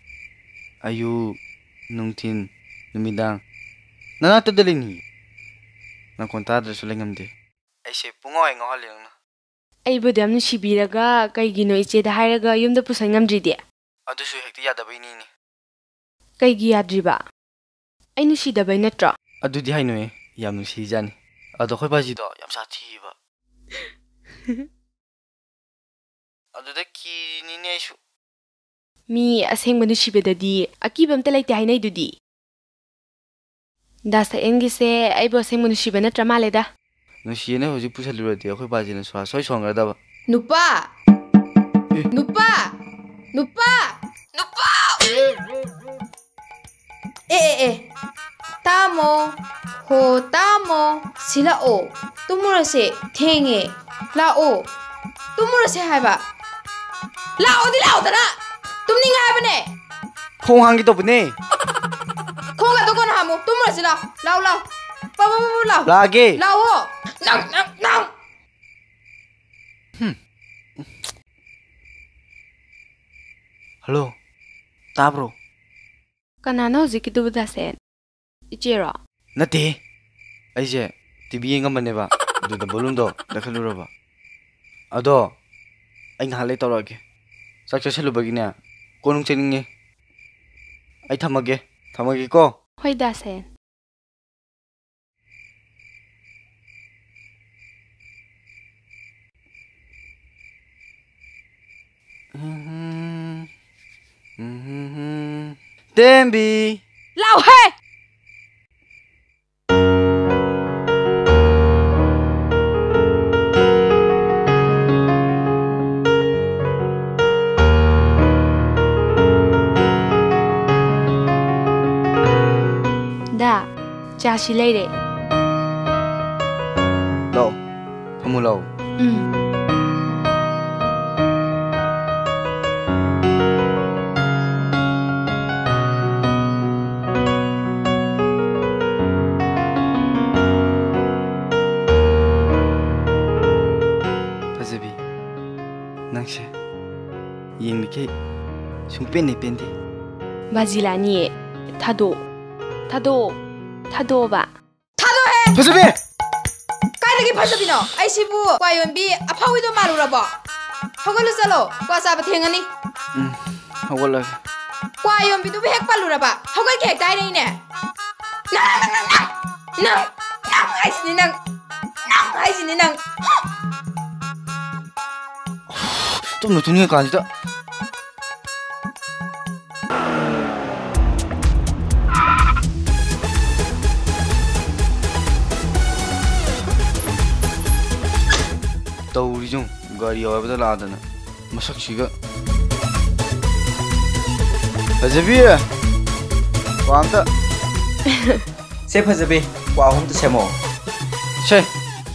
ꯑꯌꯨꯛ, ꯅꯨꯡꯊꯤꯟ, ꯅꯨꯃꯤꯗꯥꯡ ꯅꯅꯥꯛꯇꯗ ꯂꯩꯅꯤꯡꯉꯤ꯫ ꯅꯈꯣꯟ ꯇꯥꯗ꯭ꯔꯁꯨ ꯂꯩꯉꯝꯗꯦ꯫ ꯑꯩꯁꯦ ꯄꯨꯡꯉꯥꯎ ꯍꯦꯛ ꯉꯥꯎꯍꯜꯂꯦ ꯅꯪꯅ꯫ ꯑꯩꯕꯨ ꯑꯗꯨꯌꯥꯝ ꯅꯨꯡꯁꯤꯕꯤꯔꯒ ꯀꯩꯒꯤꯅꯣ ꯏꯆꯦꯗ ꯍꯥꯏꯔꯒ ꯌꯨꯝꯗ ꯄꯨꯁꯟ ꯉꯝꯗ꯭ꯔꯤꯗꯤ? ꯑꯗꯨꯁꯨ ꯍꯦꯛꯇ ꯌꯥꯗꯕꯩꯅꯤꯅꯦ꯫ ꯀꯩꯒꯤ ꯌꯥꯗ꯭ꯔꯤꯕ? ꯑꯩ ꯅꯨꯡꯁꯤꯗꯕꯩ ꯅꯠꯇ꯭ꯔꯣ? ꯑꯗꯨꯗꯤ ꯍꯥꯏꯅꯨꯍꯦ, ꯌꯥꯝ ꯅꯨꯡꯁꯤꯖꯥꯠꯅꯤ꯫ ꯑꯗꯣ ꯑꯩꯈꯣꯏ ꯄꯥꯖꯤꯗꯣ ꯌꯥꯝ ꯁꯥꯊꯤꯕ꯫ ꯑꯗꯨꯗ ꯀꯤꯔꯤꯅꯤꯅꯦ ꯑꯩꯁꯨ꯫ ꯃꯤ ꯑꯁꯦꯡꯕ ꯅꯨꯡꯁꯤꯕꯗꯗꯤ ꯑꯀꯤꯕ ꯑꯝꯇ ꯂꯩꯇꯦ ꯍꯥꯏꯅꯩꯗꯨꯗꯤ꯫ ꯗꯥ ꯁꯛꯍꯦꯟꯒꯤꯁꯦ ꯑꯩꯕꯨ ꯑꯁꯦꯡꯕ ꯅꯨꯡꯁꯤꯕ ꯅꯠꯇ꯭ꯔ ꯃꯥꯜꯂꯦꯗ꯫ ꯅꯨꯡꯁꯤꯌꯦꯅ ꯍꯧꯖꯤꯛ ꯄꯨꯁꯜꯂꯨꯔꯗꯤ ꯑꯩꯈꯣꯏ ꯕꯥꯖꯤꯅ ꯁ꯭ꯋꯥ ꯁꯣꯏ ꯁꯣꯟꯈ꯭ꯔꯗꯕ꯫ ꯅꯨꯄꯥ! ꯑꯦ꯫ ꯅꯨꯄꯥ! ꯅꯨꯄꯥ! ꯅꯨꯄꯥ! ꯑꯦ, ꯑꯦ, ꯑꯦ꯫ ꯇꯥꯃꯣ, ꯍꯣ ꯇꯥꯃꯣ, ꯁꯤ ꯂꯥꯛꯑꯣ꯫ ꯇꯨꯝꯃꯨꯔꯁꯦ, ꯊꯦꯡꯉꯦ꯫ ꯂꯥꯛꯑꯣ꯫ ꯇꯨꯝꯃꯨꯔꯁꯦ ꯍꯥꯏꯕ꯫ ꯂꯥꯛꯑꯣꯗꯤ ꯂꯥꯛꯑꯣꯗꯅ! ꯇꯨꯝꯅꯤꯡꯉꯦ ꯍꯥꯏꯕꯅꯦ! ꯈꯣꯡ ꯍꯥꯡꯒꯦ ꯇꯧꯕꯅꯦ꯫ ꯈꯣꯡꯒꯗꯣ ꯀꯣꯟꯅ ꯍꯥꯝꯃꯨ꯫ ꯇꯨꯝꯃꯨꯔꯁꯤ ꯂꯥꯎ꯫ ꯂꯥꯎ, ꯂꯥꯎ꯫ ꯄꯥ, ꯄꯥ, ꯄꯥ, ꯄꯥ, ꯂꯥꯎ꯫ ꯂꯥꯛꯑꯒꯦ꯫ ꯂꯥꯎꯑꯣ꯫ ꯅꯪ, ꯅꯪ, ꯅꯪ꯫ ꯍꯝ꯫ ꯍꯜꯂꯣ꯫ ꯇꯥꯕ꯭ꯔꯣ? ꯀꯅꯥꯅꯣ ꯍꯧꯖꯤꯛꯀꯤꯗꯨꯕꯨ, ꯗꯥꯁꯦꯟ? ꯏꯆꯦꯔꯣ? ꯅꯠꯇꯦ꯫ ꯑꯩꯁꯦ ꯇꯤ ꯚꯤ ꯌꯦꯡꯉꯝꯕꯅꯦꯕ꯫ ꯑꯗꯨꯗ ꯚꯣꯂꯨꯝꯗꯣ ꯂꯩꯈꯠꯂꯨꯔꯕ꯫ ꯑꯗꯣ ꯑꯩ ꯉꯥꯏꯍꯥꯛ ꯂꯩ ꯇꯧꯔꯛꯑꯒꯦ꯫ ꯆꯥꯛ ꯆꯥꯁꯤꯜꯂꯨꯕꯒꯤꯅꯦ, ꯀꯣꯟ ꯅꯨꯡ ꯆꯦꯟꯅꯤꯡꯉꯦ꯫ ꯑꯩ ꯊꯝꯃꯒꯦ꯫ ꯊꯝꯃꯒꯦꯀꯣ꯫ ꯍꯣꯏ, ꯗꯥꯁꯦꯟ꯫ ꯇꯦꯝꯕꯤ! ꯂꯥꯎꯍꯦ! ꯗꯥ, ꯆꯥꯁꯤ ꯂꯩꯔꯦ꯫ ꯂꯥꯛꯑꯣ, ꯐꯝꯃꯨ ꯂꯥꯛꯑꯣ꯫ ꯎꯝ꯫ ꯐꯖꯕꯤ, ꯅꯪꯁꯦ ꯌꯦꯡꯂꯤꯈꯩ ꯁꯨꯡꯄꯦꯟ ꯍꯦꯛ ꯄꯦꯟꯗꯦ꯫ ꯕꯥꯖꯤ ꯂꯥꯅꯤꯌꯦ꯫ ꯊꯥꯗꯣꯛ-, ꯊꯥꯗꯣꯛ-, ꯊꯥꯗꯣꯛꯑꯣꯕ꯫ ꯊꯥꯗꯣꯛꯑꯣꯍꯦ! ꯐꯖꯕꯤ! ꯀꯥꯏꯗꯒꯤ ꯐꯖꯕꯤꯅꯣ? ꯑꯩꯁꯤꯕꯨ ꯀ꯭ꯋꯥ ꯌꯣꯟꯕꯤ ꯑꯐꯥꯎꯕꯤꯗꯣ ꯃꯥꯜꯂꯨꯔꯕꯣ? ꯍꯧꯒꯠꯂꯨ ꯆꯠꯂꯣ, ꯀ꯭ꯋꯥ ꯆꯥꯕ ꯊꯦꯡꯉꯅꯤ꯫ ꯎꯝ, ꯍꯧꯒꯠꯂꯒꯦ꯫ ꯀ꯭ꯋꯥ ꯌꯣꯟꯕꯤꯗꯨꯕꯨ ꯍꯦꯛ ꯄꯜꯂꯨꯔꯕ, ꯍꯧꯒꯠꯀꯦ ꯍꯦꯛꯇ ꯍꯥꯏꯔꯛꯏꯅꯦ꯫ ꯅꯪ, ꯅꯪ, ꯅꯪ, ꯅꯪ, ꯅꯪ ꯍꯥꯏꯁꯤꯅꯤ ꯅꯪ, ꯅꯪ ꯍꯥꯏꯁꯤꯅꯤ ꯅꯪ꯫ ꯇꯨꯝꯅ ꯇꯨꯝꯅꯤꯡꯉꯀꯥꯟꯁꯤꯗ꯫ ꯌꯦꯡꯉꯨ, ꯒꯥꯔꯤ ꯍꯥꯏꯕꯗ ꯂꯥꯛꯑꯗꯅ ꯃꯁꯛꯁꯤꯒ꯫ ꯐꯖꯕꯤ, ꯀ꯭ꯋꯥ ꯑꯝꯇ꯫ ꯁꯦ ꯐꯖꯕꯤ, ꯀ꯭ꯋꯥ ꯑꯍꯨꯝꯇ ꯁꯦꯝꯃꯣ꯫ ꯁꯦ,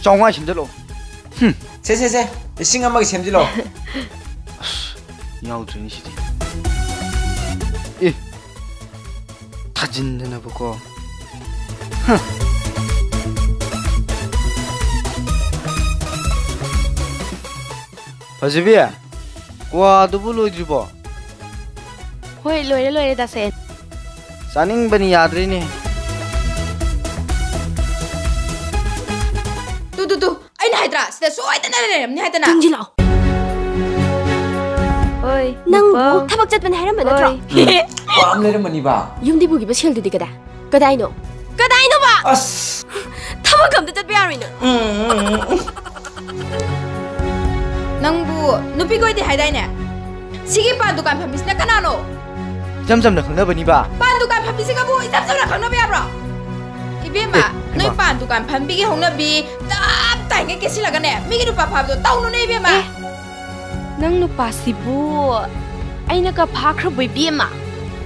ꯆꯥꯝꯃꯉꯥ ꯁꯦꯝꯖꯤꯜꯂꯛꯑꯣ꯫ ꯁꯦ, ꯁꯦ, ꯁꯦ, ꯂꯤꯁꯤꯡ ꯑꯃꯒꯤ ꯁꯦꯝꯖꯤꯜꯂꯣ꯫ ꯑꯁ, ꯌꯥꯎꯗ꯭ꯔꯦꯅꯦ ꯁꯤꯗꯤ꯫ ꯑꯦ, ꯊꯥꯖꯤꯟꯗꯅꯕꯀꯣ꯫ ꯍ꯫ ꯐꯖꯕꯤ, ꯀ꯭ꯋꯥꯗꯨꯕꯨ ꯂꯣꯏꯗ꯭ꯔꯤꯕꯣ? ꯍꯣꯏ, ꯂꯣꯏꯔꯦ, ꯂꯣꯏꯔꯦ, ꯗꯥꯁꯦꯟ꯫ ꯆꯥꯅꯤꯡꯕꯅꯤ ꯌꯥꯗ꯭ꯔꯦꯅꯦ꯫ ꯇꯨ, ꯇꯨ, ꯇꯨ, ꯑꯩꯅ ꯍꯥꯏꯗ꯭ꯔꯥ, ꯁꯤꯗ ꯁꯣꯏꯗꯅ ꯂꯩꯔꯝꯅꯤ ꯍꯥꯏꯗꯅ꯫ ꯆꯪꯁꯤꯜꯂꯛꯑꯣ꯫ ꯍꯣꯏ, ꯅꯪꯕꯨ ꯅꯨꯄꯥ꯫ ꯊꯕꯛ ꯆꯠꯄꯅꯦ ꯍꯥꯏꯔꯝꯕ ꯅꯠꯇ꯭ꯔꯣ? ꯍꯣꯏ꯫ ꯎꯝ꯫ ꯋꯥ ꯑꯃ ꯂꯩꯔꯝꯃꯅꯤꯕ꯫ ꯌꯨꯝꯗꯤ ꯄꯨꯈꯤꯕ ꯁꯦꯜꯗꯨꯗꯤ ꯀꯗꯥꯏ? ꯀꯗꯥꯏꯅꯣ? ꯀꯗꯥꯏꯅꯣꯕ? ꯑꯁ꯫ ꯊꯕꯛ ꯑꯝꯇ ꯆꯠꯄ ꯌꯥꯔꯣꯏ ꯅꯪ꯫ ꯎꯝ, ꯎꯝ, ꯎꯝ꯫ ꯅꯪꯕꯨ ꯅꯨꯄꯤ ꯀꯣꯏꯗꯦ ꯍꯥꯏꯗꯥꯏꯅꯦ? ꯁꯤꯒꯤ ꯄꯥꯟ ꯗꯨꯀꯥꯟ ꯐꯝꯃꯤꯁꯤꯅ ꯀꯅꯥꯅꯣ? ꯏꯆꯝ ꯆꯝꯅ ꯈꯪꯅꯕꯅꯤꯕ꯫ ꯄꯥꯟ ꯗꯨꯀꯥꯟ ꯐꯝꯃꯤꯁꯤꯒꯕꯨ ꯏꯆꯝ ꯆꯝꯅ ꯈꯪꯅꯕ ꯌꯥꯕ꯭ꯔꯣ? ꯏꯕꯦꯝꯃ, ꯑꯦ, ꯍꯩꯃꯥ꯫ ꯅꯣꯏ ꯄꯥꯟ ꯗꯨꯀꯥꯟ ꯐꯝꯕꯤꯒꯤ ꯍꯧꯅꯕꯤ ꯇꯞ ꯇꯥꯏꯉꯩ ꯀꯦꯁꯤꯜꯂꯒꯅꯦ, ꯃꯤꯒꯤ ꯅꯨꯄꯥ ꯐꯥꯕꯗꯣ ꯇꯧꯅꯨꯅꯦ ꯏꯕꯦꯝꯃ꯫ ꯑꯦ, ꯅꯪ ꯅꯨꯄꯥꯁꯤꯕꯨ ꯑꯩꯅꯒ ꯐꯥꯈ꯭ꯔꯕꯣ ꯏꯕꯦꯝꯃ?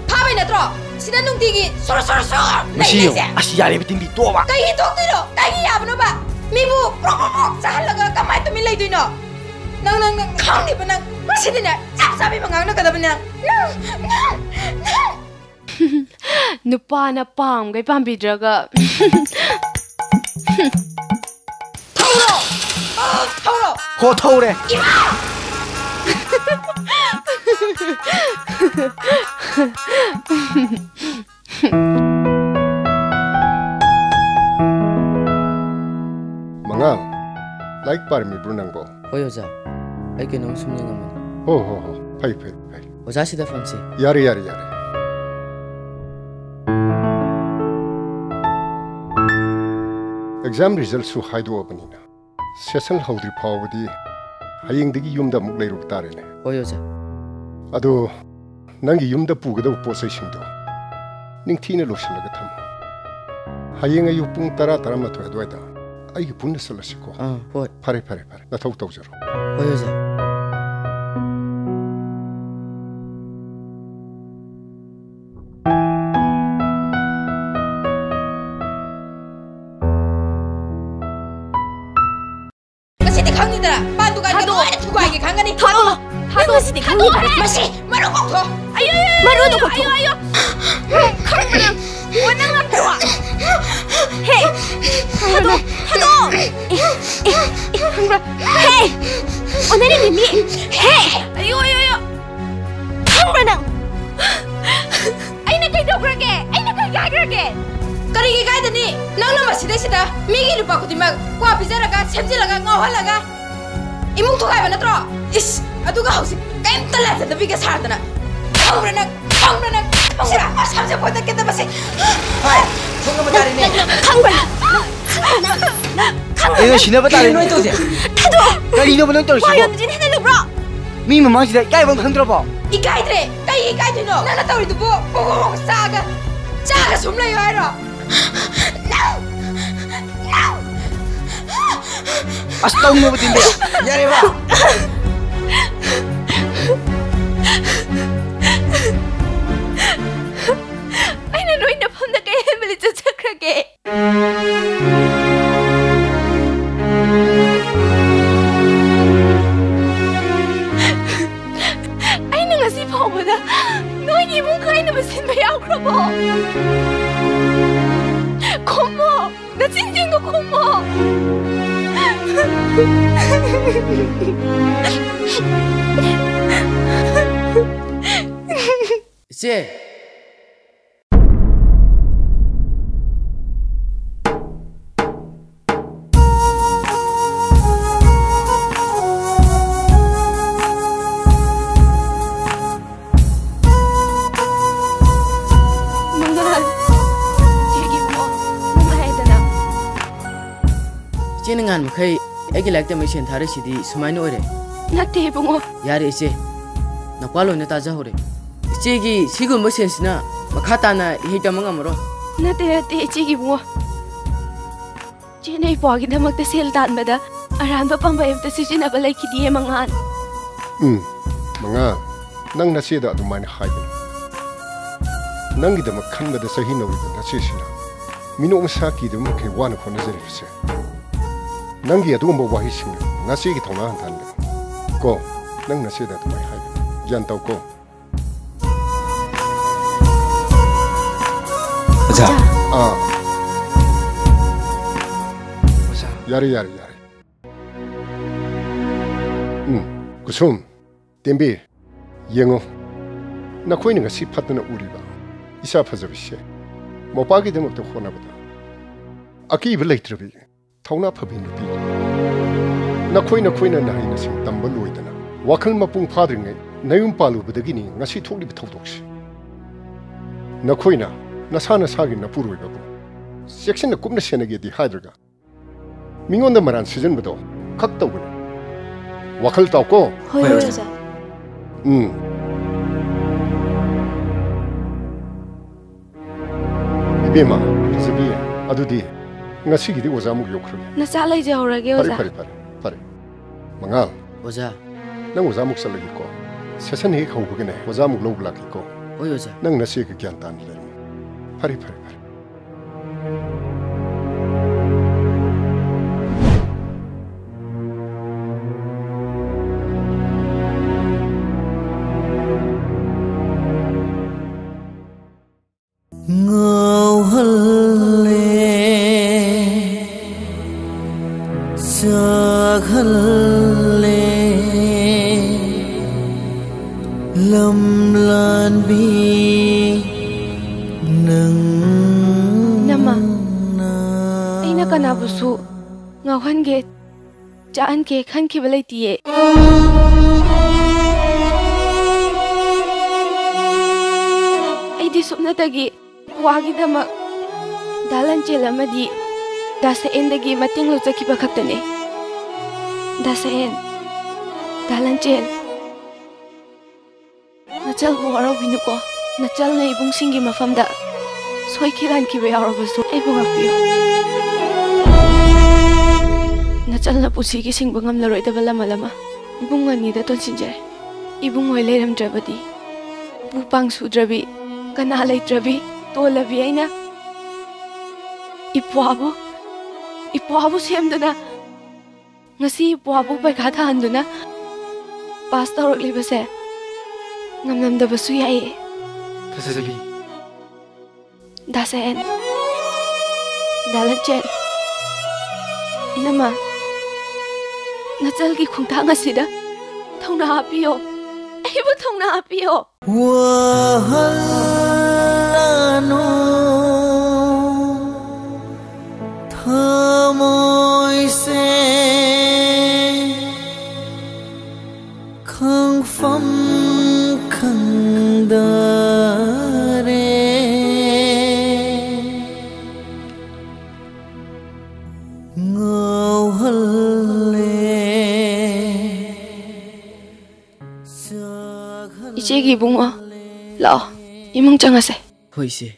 ꯐꯥꯕꯩ ꯅꯠꯇ꯭ꯔꯣ ꯁꯤꯗ ꯅꯨꯡꯇꯤꯒꯤ ꯁꯣꯔꯣ ꯁꯣꯔꯣ ꯁꯣꯔꯣ ꯃꯁꯤ ꯌꯦꯡꯉꯨ, ꯂꯩꯔꯤꯁꯦ? ꯑꯁ, ꯌꯥꯔꯦ, ꯏꯕꯦ, ꯇꯤꯡꯕꯤ ꯇꯣꯛꯑꯣꯕ꯫ ꯀꯩꯒꯤ ꯇꯣꯛꯇꯣꯏꯅꯣ? ꯀꯩꯒꯤ ꯌꯥꯕꯅꯣꯕ? ꯃꯤꯕꯨ ꯄ꯭ꯔꯣꯛ ꯄ꯭ꯔꯣꯛ ꯄ꯭ꯔꯣꯛ ꯆꯥꯍꯜꯂꯒ ꯀꯃꯥꯏ ꯇꯨꯃꯤꯟ ꯂꯩꯗꯣꯏꯅꯣ? ꯅꯪ, ꯅꯪ, ꯅꯪ ꯈꯪꯗꯦꯕ ꯅꯪ꯫ ꯉꯁꯤꯗꯤꯅꯦ, ꯆꯞ ꯆꯥꯕꯤ ꯑꯃ ꯉꯥꯡꯅꯒꯗꯕꯅꯦ ꯅꯪ꯫ ꯅꯪ, ꯅꯪ, ꯅꯪ꯫ ꯅꯨꯄꯥꯅ ꯄꯥꯝꯈꯩ ꯄꯥꯝꯕꯤꯗ꯭ꯔꯒ꯫ ꯊꯧꯔꯣ! ꯑ, ꯊꯧꯔꯣ! ꯍꯣ, ꯊꯧꯔꯦ꯫ ꯏꯃꯥ! ꯃꯉꯥꯜ, ꯂꯥꯏꯔꯤꯛ ꯄꯥꯔꯝꯃꯤꯕ꯭ꯔꯣ ꯅꯪꯕꯣ? ꯍꯣꯏ, ꯑꯣꯖꯥ꯫ ꯑꯩ ꯀꯩꯅꯣꯝ ꯁꯨꯝ ꯌꯦꯡꯉꯝꯕꯅꯤ꯫ ꯍꯣ, ꯍꯣ, ꯍꯣ꯫ ꯐꯩ, ꯐꯩ, ꯐꯩ꯫ ꯑꯣꯖꯥ, ꯁꯤꯗ ꯐꯝꯁꯤ꯫ ꯌꯥꯔꯦ, ꯌꯥꯔꯦ, ꯌꯥꯔꯦ꯫ ꯑꯦꯛꯖꯥꯝ ꯔꯤꯖꯜꯁꯨ ꯍꯥꯏꯗꯣꯛꯑꯕꯅꯤꯅ, ꯁꯦꯁꯟ ꯍꯧꯗ꯭ꯔꯤ ꯐꯥꯎꯕꯗꯤ ꯍꯌꯦꯡꯗꯒꯤ ꯌꯨꯝꯗ ꯑꯃꯨꯛ ꯂꯩꯔꯨꯕ ꯇꯥꯔꯦꯅꯦ꯫ ꯍꯣꯏ, ꯑꯣꯖꯥ꯫ ꯑꯗꯣ ꯅꯪꯒꯤ ꯌꯨꯝꯗ ꯄꯨꯒꯗꯕ ꯄꯣꯠ ꯆꯩꯁꯤꯡꯗꯣ ꯅꯤꯡꯊꯤꯅ ꯂꯣꯏꯁꯤꯜꯂꯒ ꯊꯝꯃꯨ꯫ ꯍꯌꯦꯡ ꯑꯌꯨꯛ ꯄꯨꯡ ꯇꯔꯥ, ꯇꯔꯥꯃꯥꯊꯣꯏ ꯑꯗꯨꯋꯥꯏꯗ ꯑꯩꯒ ꯄꯨꯟꯅ ꯆꯠꯂꯁꯤꯀꯣ꯫ ꯑꯥ, ꯍꯣꯏ꯫ ꯐꯔꯦ, ꯐꯔꯦ, ꯐꯔꯦ꯫ ꯅꯊꯧ ꯇꯧꯖꯔꯣ꯫ ꯍꯣꯏ, ꯑꯣꯖꯥ꯫ ꯉꯁꯤꯗꯤ ꯈꯪꯅꯤꯗꯅ, ꯄꯥꯟ ꯗꯨꯀꯥꯟꯒ ꯊꯥꯗꯣꯛꯑꯣ꯫ ꯂꯣꯏꯅ ꯊꯨꯒꯥꯏꯒꯦ ꯈꯪꯒꯅꯤ꯫ ꯊꯥꯗꯣꯛꯑꯣ꯫ ꯊꯥꯗꯣꯛꯑꯣ꯫ ꯉꯁꯤꯗꯤ ꯊꯥꯗꯣꯛꯑꯣ꯫ ꯈꯪꯅꯤꯗꯅ꯫ ꯃꯁꯤ ꯃꯔꯨ ꯀꯣꯛꯊꯣꯛꯑꯣ꯫ ꯑꯌꯣ, ꯑꯌꯣ, ꯑꯌꯣ, ꯃꯔꯨꯗꯣ ꯑꯌꯣ, ꯀꯣꯛꯊꯣꯛꯑꯣ꯫ ꯑꯌꯣ, ꯑꯌꯣ꯫ ꯈꯪꯕ꯭ꯔꯥ ꯅꯪ? ꯑꯣ, ꯅꯪ ꯅꯠꯇ꯭ꯔꯣ? ꯍꯦ! ꯊꯥꯗꯣ! ꯊꯥꯗꯣ! ꯑꯦ, ꯑꯦ, ꯑꯦ, ꯈꯪꯕ꯭ꯔꯥ? ꯍꯦ! ꯑꯣꯟꯅꯔꯤꯅꯤ ꯃꯤ! ꯍꯦ! ꯑꯌꯣ, ꯑꯌꯣ, ꯑꯌꯣ! ꯈꯪꯕ꯭ꯔꯥ ꯅꯪ? ꯑꯩꯅ ꯀꯩꯗꯧꯈ꯭ꯔꯒꯦ? ꯑꯩꯅ ꯀꯩ ꯀꯥꯏꯈ꯭ꯔꯒꯦ? ꯀꯔꯤꯒꯤ ꯀꯥꯏꯗꯅꯤ? ꯅꯪꯅ ꯃꯁꯤꯗꯩꯁꯤꯗ ꯃꯤꯒꯤ ꯂꯨꯄꯥ ꯈꯨꯗꯤꯡꯃꯛ ꯀ꯭ꯋꯥ ꯄꯤꯖꯔꯒ, ꯁꯦꯝꯖꯤꯜꯂꯒ, ꯉꯥꯎꯍꯜꯂꯒ ꯏꯃꯨꯡ ꯊꯨꯒꯥꯏꯕ ꯅꯠꯇ꯭ꯔꯣ? ꯏꯁ, ꯑꯗꯨꯒ ꯍꯧꯖꯤꯛ ꯀꯩꯝꯇ ꯂꯥꯟꯖꯗꯕꯤꯒ ꯁꯥꯗꯅ꯫ ꯈꯪꯕ꯭ꯔꯥ ꯅꯪ? ꯈꯪꯕ꯭ꯔꯥ ꯅꯪ? ꯈꯪꯕ꯭ꯔꯥ? ꯁꯝꯁꯦ ꯐꯣꯏꯗꯠꯀꯦ ꯇꯧꯕꯁꯦ꯫ ꯍꯣꯏ, ꯊꯣꯛꯅꯕ ꯇꯥꯔꯦꯅꯦ꯫ ꯈꯪꯕ꯭ꯔꯥ? ꯈꯪꯕ꯭ꯔꯥ? ꯀꯩꯅꯣ, ꯁꯤꯟꯅꯕ ꯇꯥꯔꯦꯅꯦ꯫ ꯀꯩꯅꯣ ꯇꯧꯁꯦ? ꯊꯥꯗꯣꯛꯑꯣ꯫ ꯀꯔꯤꯅꯣꯕ ꯅꯪ ꯇꯧꯔꯤꯁꯤꯕꯣ? ꯋꯥ ꯌꯥꯝꯅ ꯍꯦꯟꯖꯤꯜꯂꯨꯕ꯭ꯔꯣ? ꯃꯤ ꯃꯃꯥꯡꯁꯤꯗ ꯏꯀꯥꯏꯕ ꯑꯃ ꯈꯪꯗ꯭ꯔꯕꯣ? ꯏꯀꯥꯏꯗ꯭ꯔꯦ꯫ ꯀꯩ ꯏꯀꯥꯏꯗꯣꯏꯅꯣ? ꯅꯪꯅ ꯇꯧꯔꯤꯗꯨꯕꯨ ꯄꯣꯒꯣ ꯆꯥꯒ, ꯆꯥꯒ ꯁꯨꯝ ꯂꯩꯌꯣ ꯍꯥꯏꯔꯣ? ꯅꯪ! ꯅꯪ! ꯑꯁ, ꯇꯧꯅꯨꯕ ꯇꯤꯟꯕ꯫ ꯌꯥꯔꯦꯕ꯫ ꯑꯩꯅ ꯅꯣꯏ ꯅꯐꯝꯗ ꯀꯩ ꯍꯦꯟꯕ ꯂꯤꯆꯠ ꯆꯠꯈ꯭ꯔꯒꯦ? ꯑꯩꯅ ꯉꯁꯤ ꯐꯥꯎꯕꯗ ꯅꯣꯏꯒꯤ ꯏꯃꯨꯡ ꯀꯥꯏꯅꯕ ꯁꯤꯟꯕ ꯌꯥꯎꯈ꯭ꯔꯕꯣ? ꯈꯨꯝꯃꯣ! ꯅꯆꯤꯟꯁꯤꯡꯗꯣ ꯈꯨꯝꯃꯣ! ꯏꯆꯦ! ꯃꯪꯒꯜ, ꯏꯆꯦꯒꯤ ꯏꯕꯨꯡꯉꯣ, ꯅꯨꯡꯉꯥꯏꯗꯅ꯫ ꯏꯆꯦꯅ ꯉꯍꯥꯟ ꯃꯈꯩ ꯑꯩꯒꯤ ꯂꯥꯏꯔꯤꯛ ꯇꯝꯕꯩ ꯁꯦꯟ ꯊꯥꯔꯛꯏꯁꯤꯗꯤ ꯁꯨꯃꯥꯏꯅ ꯑꯣꯏꯔꯦ꯫ ꯅꯠꯇꯦ ꯏꯕꯨꯡꯉꯣ꯫ ꯌꯥꯔꯦ ꯏꯆꯦ, ꯅꯄꯥ ꯂꯣꯏꯅ ꯇꯥꯖꯍꯧꯔꯦ꯫ ꯏꯆꯦꯒꯤ ꯁꯤꯒꯨꯝꯕ ꯁꯦꯟꯁꯤꯅ ꯃꯈꯥ ꯇꯥꯅ ꯏꯍꯩ ꯇꯝꯕ ꯉꯝꯃꯔꯣꯏ꯫ ꯅꯠꯇꯦ, ꯅꯠꯇꯦ, ꯏꯆꯦꯒꯤ ꯏꯕꯨꯡꯉꯣ꯫ ꯏꯆꯦꯅ ꯏꯄ꯭ꯋꯥꯒꯤꯗꯃꯛꯇ ꯁꯦꯜ ꯇꯥꯟꯕꯗ ꯑꯔꯥꯟꯕ ꯄꯥꯝꯕꯩ ꯑꯝꯇ ꯁꯤꯖꯤꯟꯅꯕ ꯂꯩꯈꯤꯗꯤꯌꯦ, ꯃꯉꯥꯜ꯫ ꯎꯝ, ꯃꯉꯥꯜ, ꯅꯪ ꯅꯆꯦꯗ ꯑꯗꯨꯃꯥꯏꯅ ꯍꯥꯏꯒꯅꯨ꯫ ꯅꯪꯒꯤꯗꯃꯛ ꯈꯟꯕꯗ ꯆꯍꯤ ꯅꯧꯔꯤꯕ ꯅꯆꯦꯁꯤꯅ ꯃꯤꯅꯣꯛ ꯃꯁꯥ ꯀꯤꯗꯕ ꯃꯈꯩ ꯋꯥꯅ ꯍꯣꯠꯅꯖꯔꯤꯕꯁꯦ, ꯅꯪꯒꯤ ꯑꯗꯨꯒꯨꯝꯕ ꯋꯥꯍꯩꯁꯤꯡꯅ ꯅꯆꯦꯒꯤ ꯊꯧꯅꯥ ꯍꯟꯊꯍꯟꯒꯅꯨ ꯀꯣ꯫ ꯅꯪ ꯅꯆꯦꯗ ꯑꯗꯨꯃꯥꯏꯅ ꯍꯥꯏꯒꯅꯨ꯫ ꯒ꯭ꯌꯥꯟ ꯇꯧ ꯀꯣ꯫ ꯑꯣꯖꯥ꯫ ꯑꯥ꯫ ꯑꯣꯖꯥ꯫ ꯌꯥꯔꯦ, ꯌꯥꯔꯦ, ꯌꯥꯔꯦ꯫ ꯎꯝ, ꯀꯨꯁꯨꯝ, ꯇꯦꯝꯕꯤ, ꯌꯦꯡꯉꯣ꯫ ꯅꯈꯣꯏꯅ ꯉꯁꯤ ꯐꯠꯇꯅ ꯎꯔꯤꯕ ꯏꯆꯥ ꯐꯖꯕꯤꯁꯦ ꯃꯄꯥꯒꯤꯗꯃꯛꯇ ꯍꯣꯠꯅꯕꯗ ꯑꯀꯤꯕ ꯂꯩꯇ꯭ꯔꯕꯤ ꯊꯧꯅꯥ ꯐꯕꯤ ꯅꯨꯄꯤ꯫ ꯅꯈꯣꯏ ꯅꯈꯣꯏꯅ ꯅꯍꯩ ꯅꯁꯤꯡ ꯇꯝꯕ ꯂꯣꯏꯗꯅ ꯋꯥꯈꯜ ꯃꯄꯨꯡ ꯐꯥꯗ꯭ꯔꯤꯉꯩ ꯅꯌꯨꯝ ꯄꯥꯜꯂꯨꯕꯗꯒꯤꯅꯤ ꯉꯁꯤ ꯊꯣꯛꯂꯤꯕ ꯊꯧꯗꯣꯛꯁꯤ꯫ ꯅꯈꯣꯏꯅ ꯅꯁꯥ ꯅꯁꯥꯒꯤ ꯅꯄꯨꯔꯣꯏꯕꯕꯨ ꯆꯦꯛꯁꯤꯟꯅ ꯀꯨꯞꯅ ꯁꯦꯟꯅꯒꯦꯗꯤ ꯍꯥꯏꯗ꯭ꯔꯒ ꯃꯤꯉꯣꯟꯗ ꯃꯔꯥꯟ ꯁꯤꯖꯤꯟꯕꯗꯣ ꯈꯛ ꯇꯧꯒꯅꯨ꯫ ꯋꯥꯈꯜ ꯇꯥꯎꯀꯣ꯫ ꯍꯣꯏ, ꯍꯣꯏ, ꯍꯣꯏ, ꯑꯣꯖꯥ꯫ ꯎꯝ꯫ ꯏꯕꯦꯝꯃ, ꯐꯖꯕꯤ, ꯑꯗꯨꯗꯤ ꯉꯁꯤꯒꯤꯗꯤ ꯑꯣꯖꯥ ꯑꯃꯨꯛ ꯌꯧꯈ꯭ꯔꯒꯦ꯫ ꯅꯆꯥ ꯂꯩꯖꯍꯧꯔꯒꯦ, ꯐꯔꯦ, ꯑꯣꯖꯥ꯫ ꯐꯔꯦ, ꯐꯔꯦ, ꯐꯔꯦ꯫ ꯃꯉꯥꯜ꯫ ꯑꯣꯖꯥ꯫ ꯅꯪ ꯑꯣꯖꯥ ꯑꯃꯨꯛ ꯆꯠꯂꯒꯦꯀꯣ꯫ ꯁꯦꯁꯟ ꯍꯦꯛ ꯍꯧꯕꯒꯅꯦ ꯑꯣꯖꯥ ꯑꯃꯨꯛ ꯂꯧꯕ ꯂꯥꯛꯀꯦꯀꯣ꯫ ꯍꯣꯏ, ꯑꯣꯖꯥ꯫ ꯅꯪ ꯅꯆꯦꯒ ꯒ꯭ꯌꯥꯟ ꯇꯥꯅ ꯂꯩꯔꯝꯃꯨ꯫ ꯐꯔꯦ, ꯐꯔꯦ, ꯐꯔꯦ꯫ ꯉꯥꯎꯍꯜꯂꯦ, ꯆꯥꯛꯍꯜꯂꯦ, ꯂꯝꯂꯥꯟꯕꯤ ꯅꯪꯅ꯫ ꯅꯃ, ꯑꯩꯅ ꯀꯅꯥꯕꯨꯁꯨ ꯉꯥꯎꯍꯟꯒꯦ, ꯆꯥꯛꯍꯟꯒꯦ ꯈꯟꯈꯤꯕ ꯂꯩꯇꯤꯌꯦ꯫ ꯑꯩꯗꯤ ꯁꯨꯞꯅꯇꯒꯤ ꯋꯥꯒꯤꯗꯃꯛ ꯗꯥ ꯂꯟꯆꯦꯜ ꯑꯃꯗꯤ ꯗꯥ ꯁꯛꯍꯦꯟꯗꯒꯤ ꯃꯇꯦꯡ ꯂꯧꯖꯈꯤꯕ ꯈꯛꯇꯅꯦ꯫ ꯗꯥ ꯁꯛꯍꯦꯟ, ꯗꯥ ꯂꯟꯆꯦꯜ, ꯅꯆꯜꯕꯨ ꯋꯥꯔꯧꯕꯤꯅꯨꯀꯣ꯫ ꯅꯆꯜꯅ ꯏꯕꯨꯡꯁꯤꯡꯒꯤ ꯃꯐꯝꯗ ꯁꯣꯏꯈꯤ ꯂꯥꯟꯈꯤꯕ ꯌꯥꯎꯔꯕꯁꯨ ꯑꯩꯕꯨ ꯉꯥꯛꯄꯤꯌꯨ꯫ ꯅꯆꯜꯅ ꯄꯨꯟꯁꯤꯒꯤ ꯁꯤꯡꯕ ꯉꯝꯂꯔꯣꯏꯗꯕ ꯂꯃꯜ ꯑꯃ ꯏꯕꯨꯡ ꯑꯅꯤꯗ ꯇꯣꯟꯁꯤꯟꯖꯔꯦ꯫ ꯏꯕꯨꯡ ꯍꯣꯏ ꯂꯩꯔꯝꯗ꯭ꯔꯕꯗꯤ, ꯃꯄꯨ ꯄꯥꯡ ꯁꯨꯗ꯭ꯔꯕꯤ, ꯀꯅꯥ ꯂꯩꯇ꯭ꯔꯕꯤ, ꯇꯣꯜꯂꯕꯤ ꯑꯩꯅ ꯏꯄ꯭ꯋꯥꯕꯨ, ꯏꯄ꯭ꯋꯥꯕꯨ ꯁꯦꯝꯗꯨꯅ, ꯉꯁꯤ ꯏꯄ꯭ꯋꯥꯕꯨ ꯄꯩꯈꯥ ꯊꯥꯍꯟꯗꯨꯅ ꯄꯥꯁ ꯇꯧꯔꯛꯂꯤꯕꯁꯦ ꯉꯝꯂꯝꯗꯕꯁꯨ ꯌꯥꯏꯌꯦ꯫ ꯐꯖꯕꯤ꯫ ꯗꯥ ꯁꯍꯦꯟ, ꯗꯥ ꯂꯟꯆꯦꯟ, ꯏꯅꯝꯃ, ꯅꯆꯜꯒꯤ ꯈꯣꯡꯊꯥꯡ ꯑꯁꯤꯗ ꯊꯧꯅꯥ ꯍꯥꯞꯄꯤꯌꯣ, ꯑꯩꯕꯨ ꯊꯧꯅꯥ ꯍꯥꯞꯄꯤꯌꯣ꯫ ꯋꯥꯍꯜꯂꯅꯨ ꯊꯃꯣꯏꯁꯦ, ꯈꯪꯐꯝ ꯈꯪꯗꯔꯦ꯫ ꯉꯥꯎꯍꯜꯂꯦ꯫ ꯏꯆꯦꯒꯤ ꯏꯕꯨꯡꯉꯣ, ꯂꯥꯛꯑꯣ, ꯏꯃꯨꯡ ꯆꯪꯉꯁꯦ꯫ ꯍꯣꯏ, ꯏꯆꯦ꯫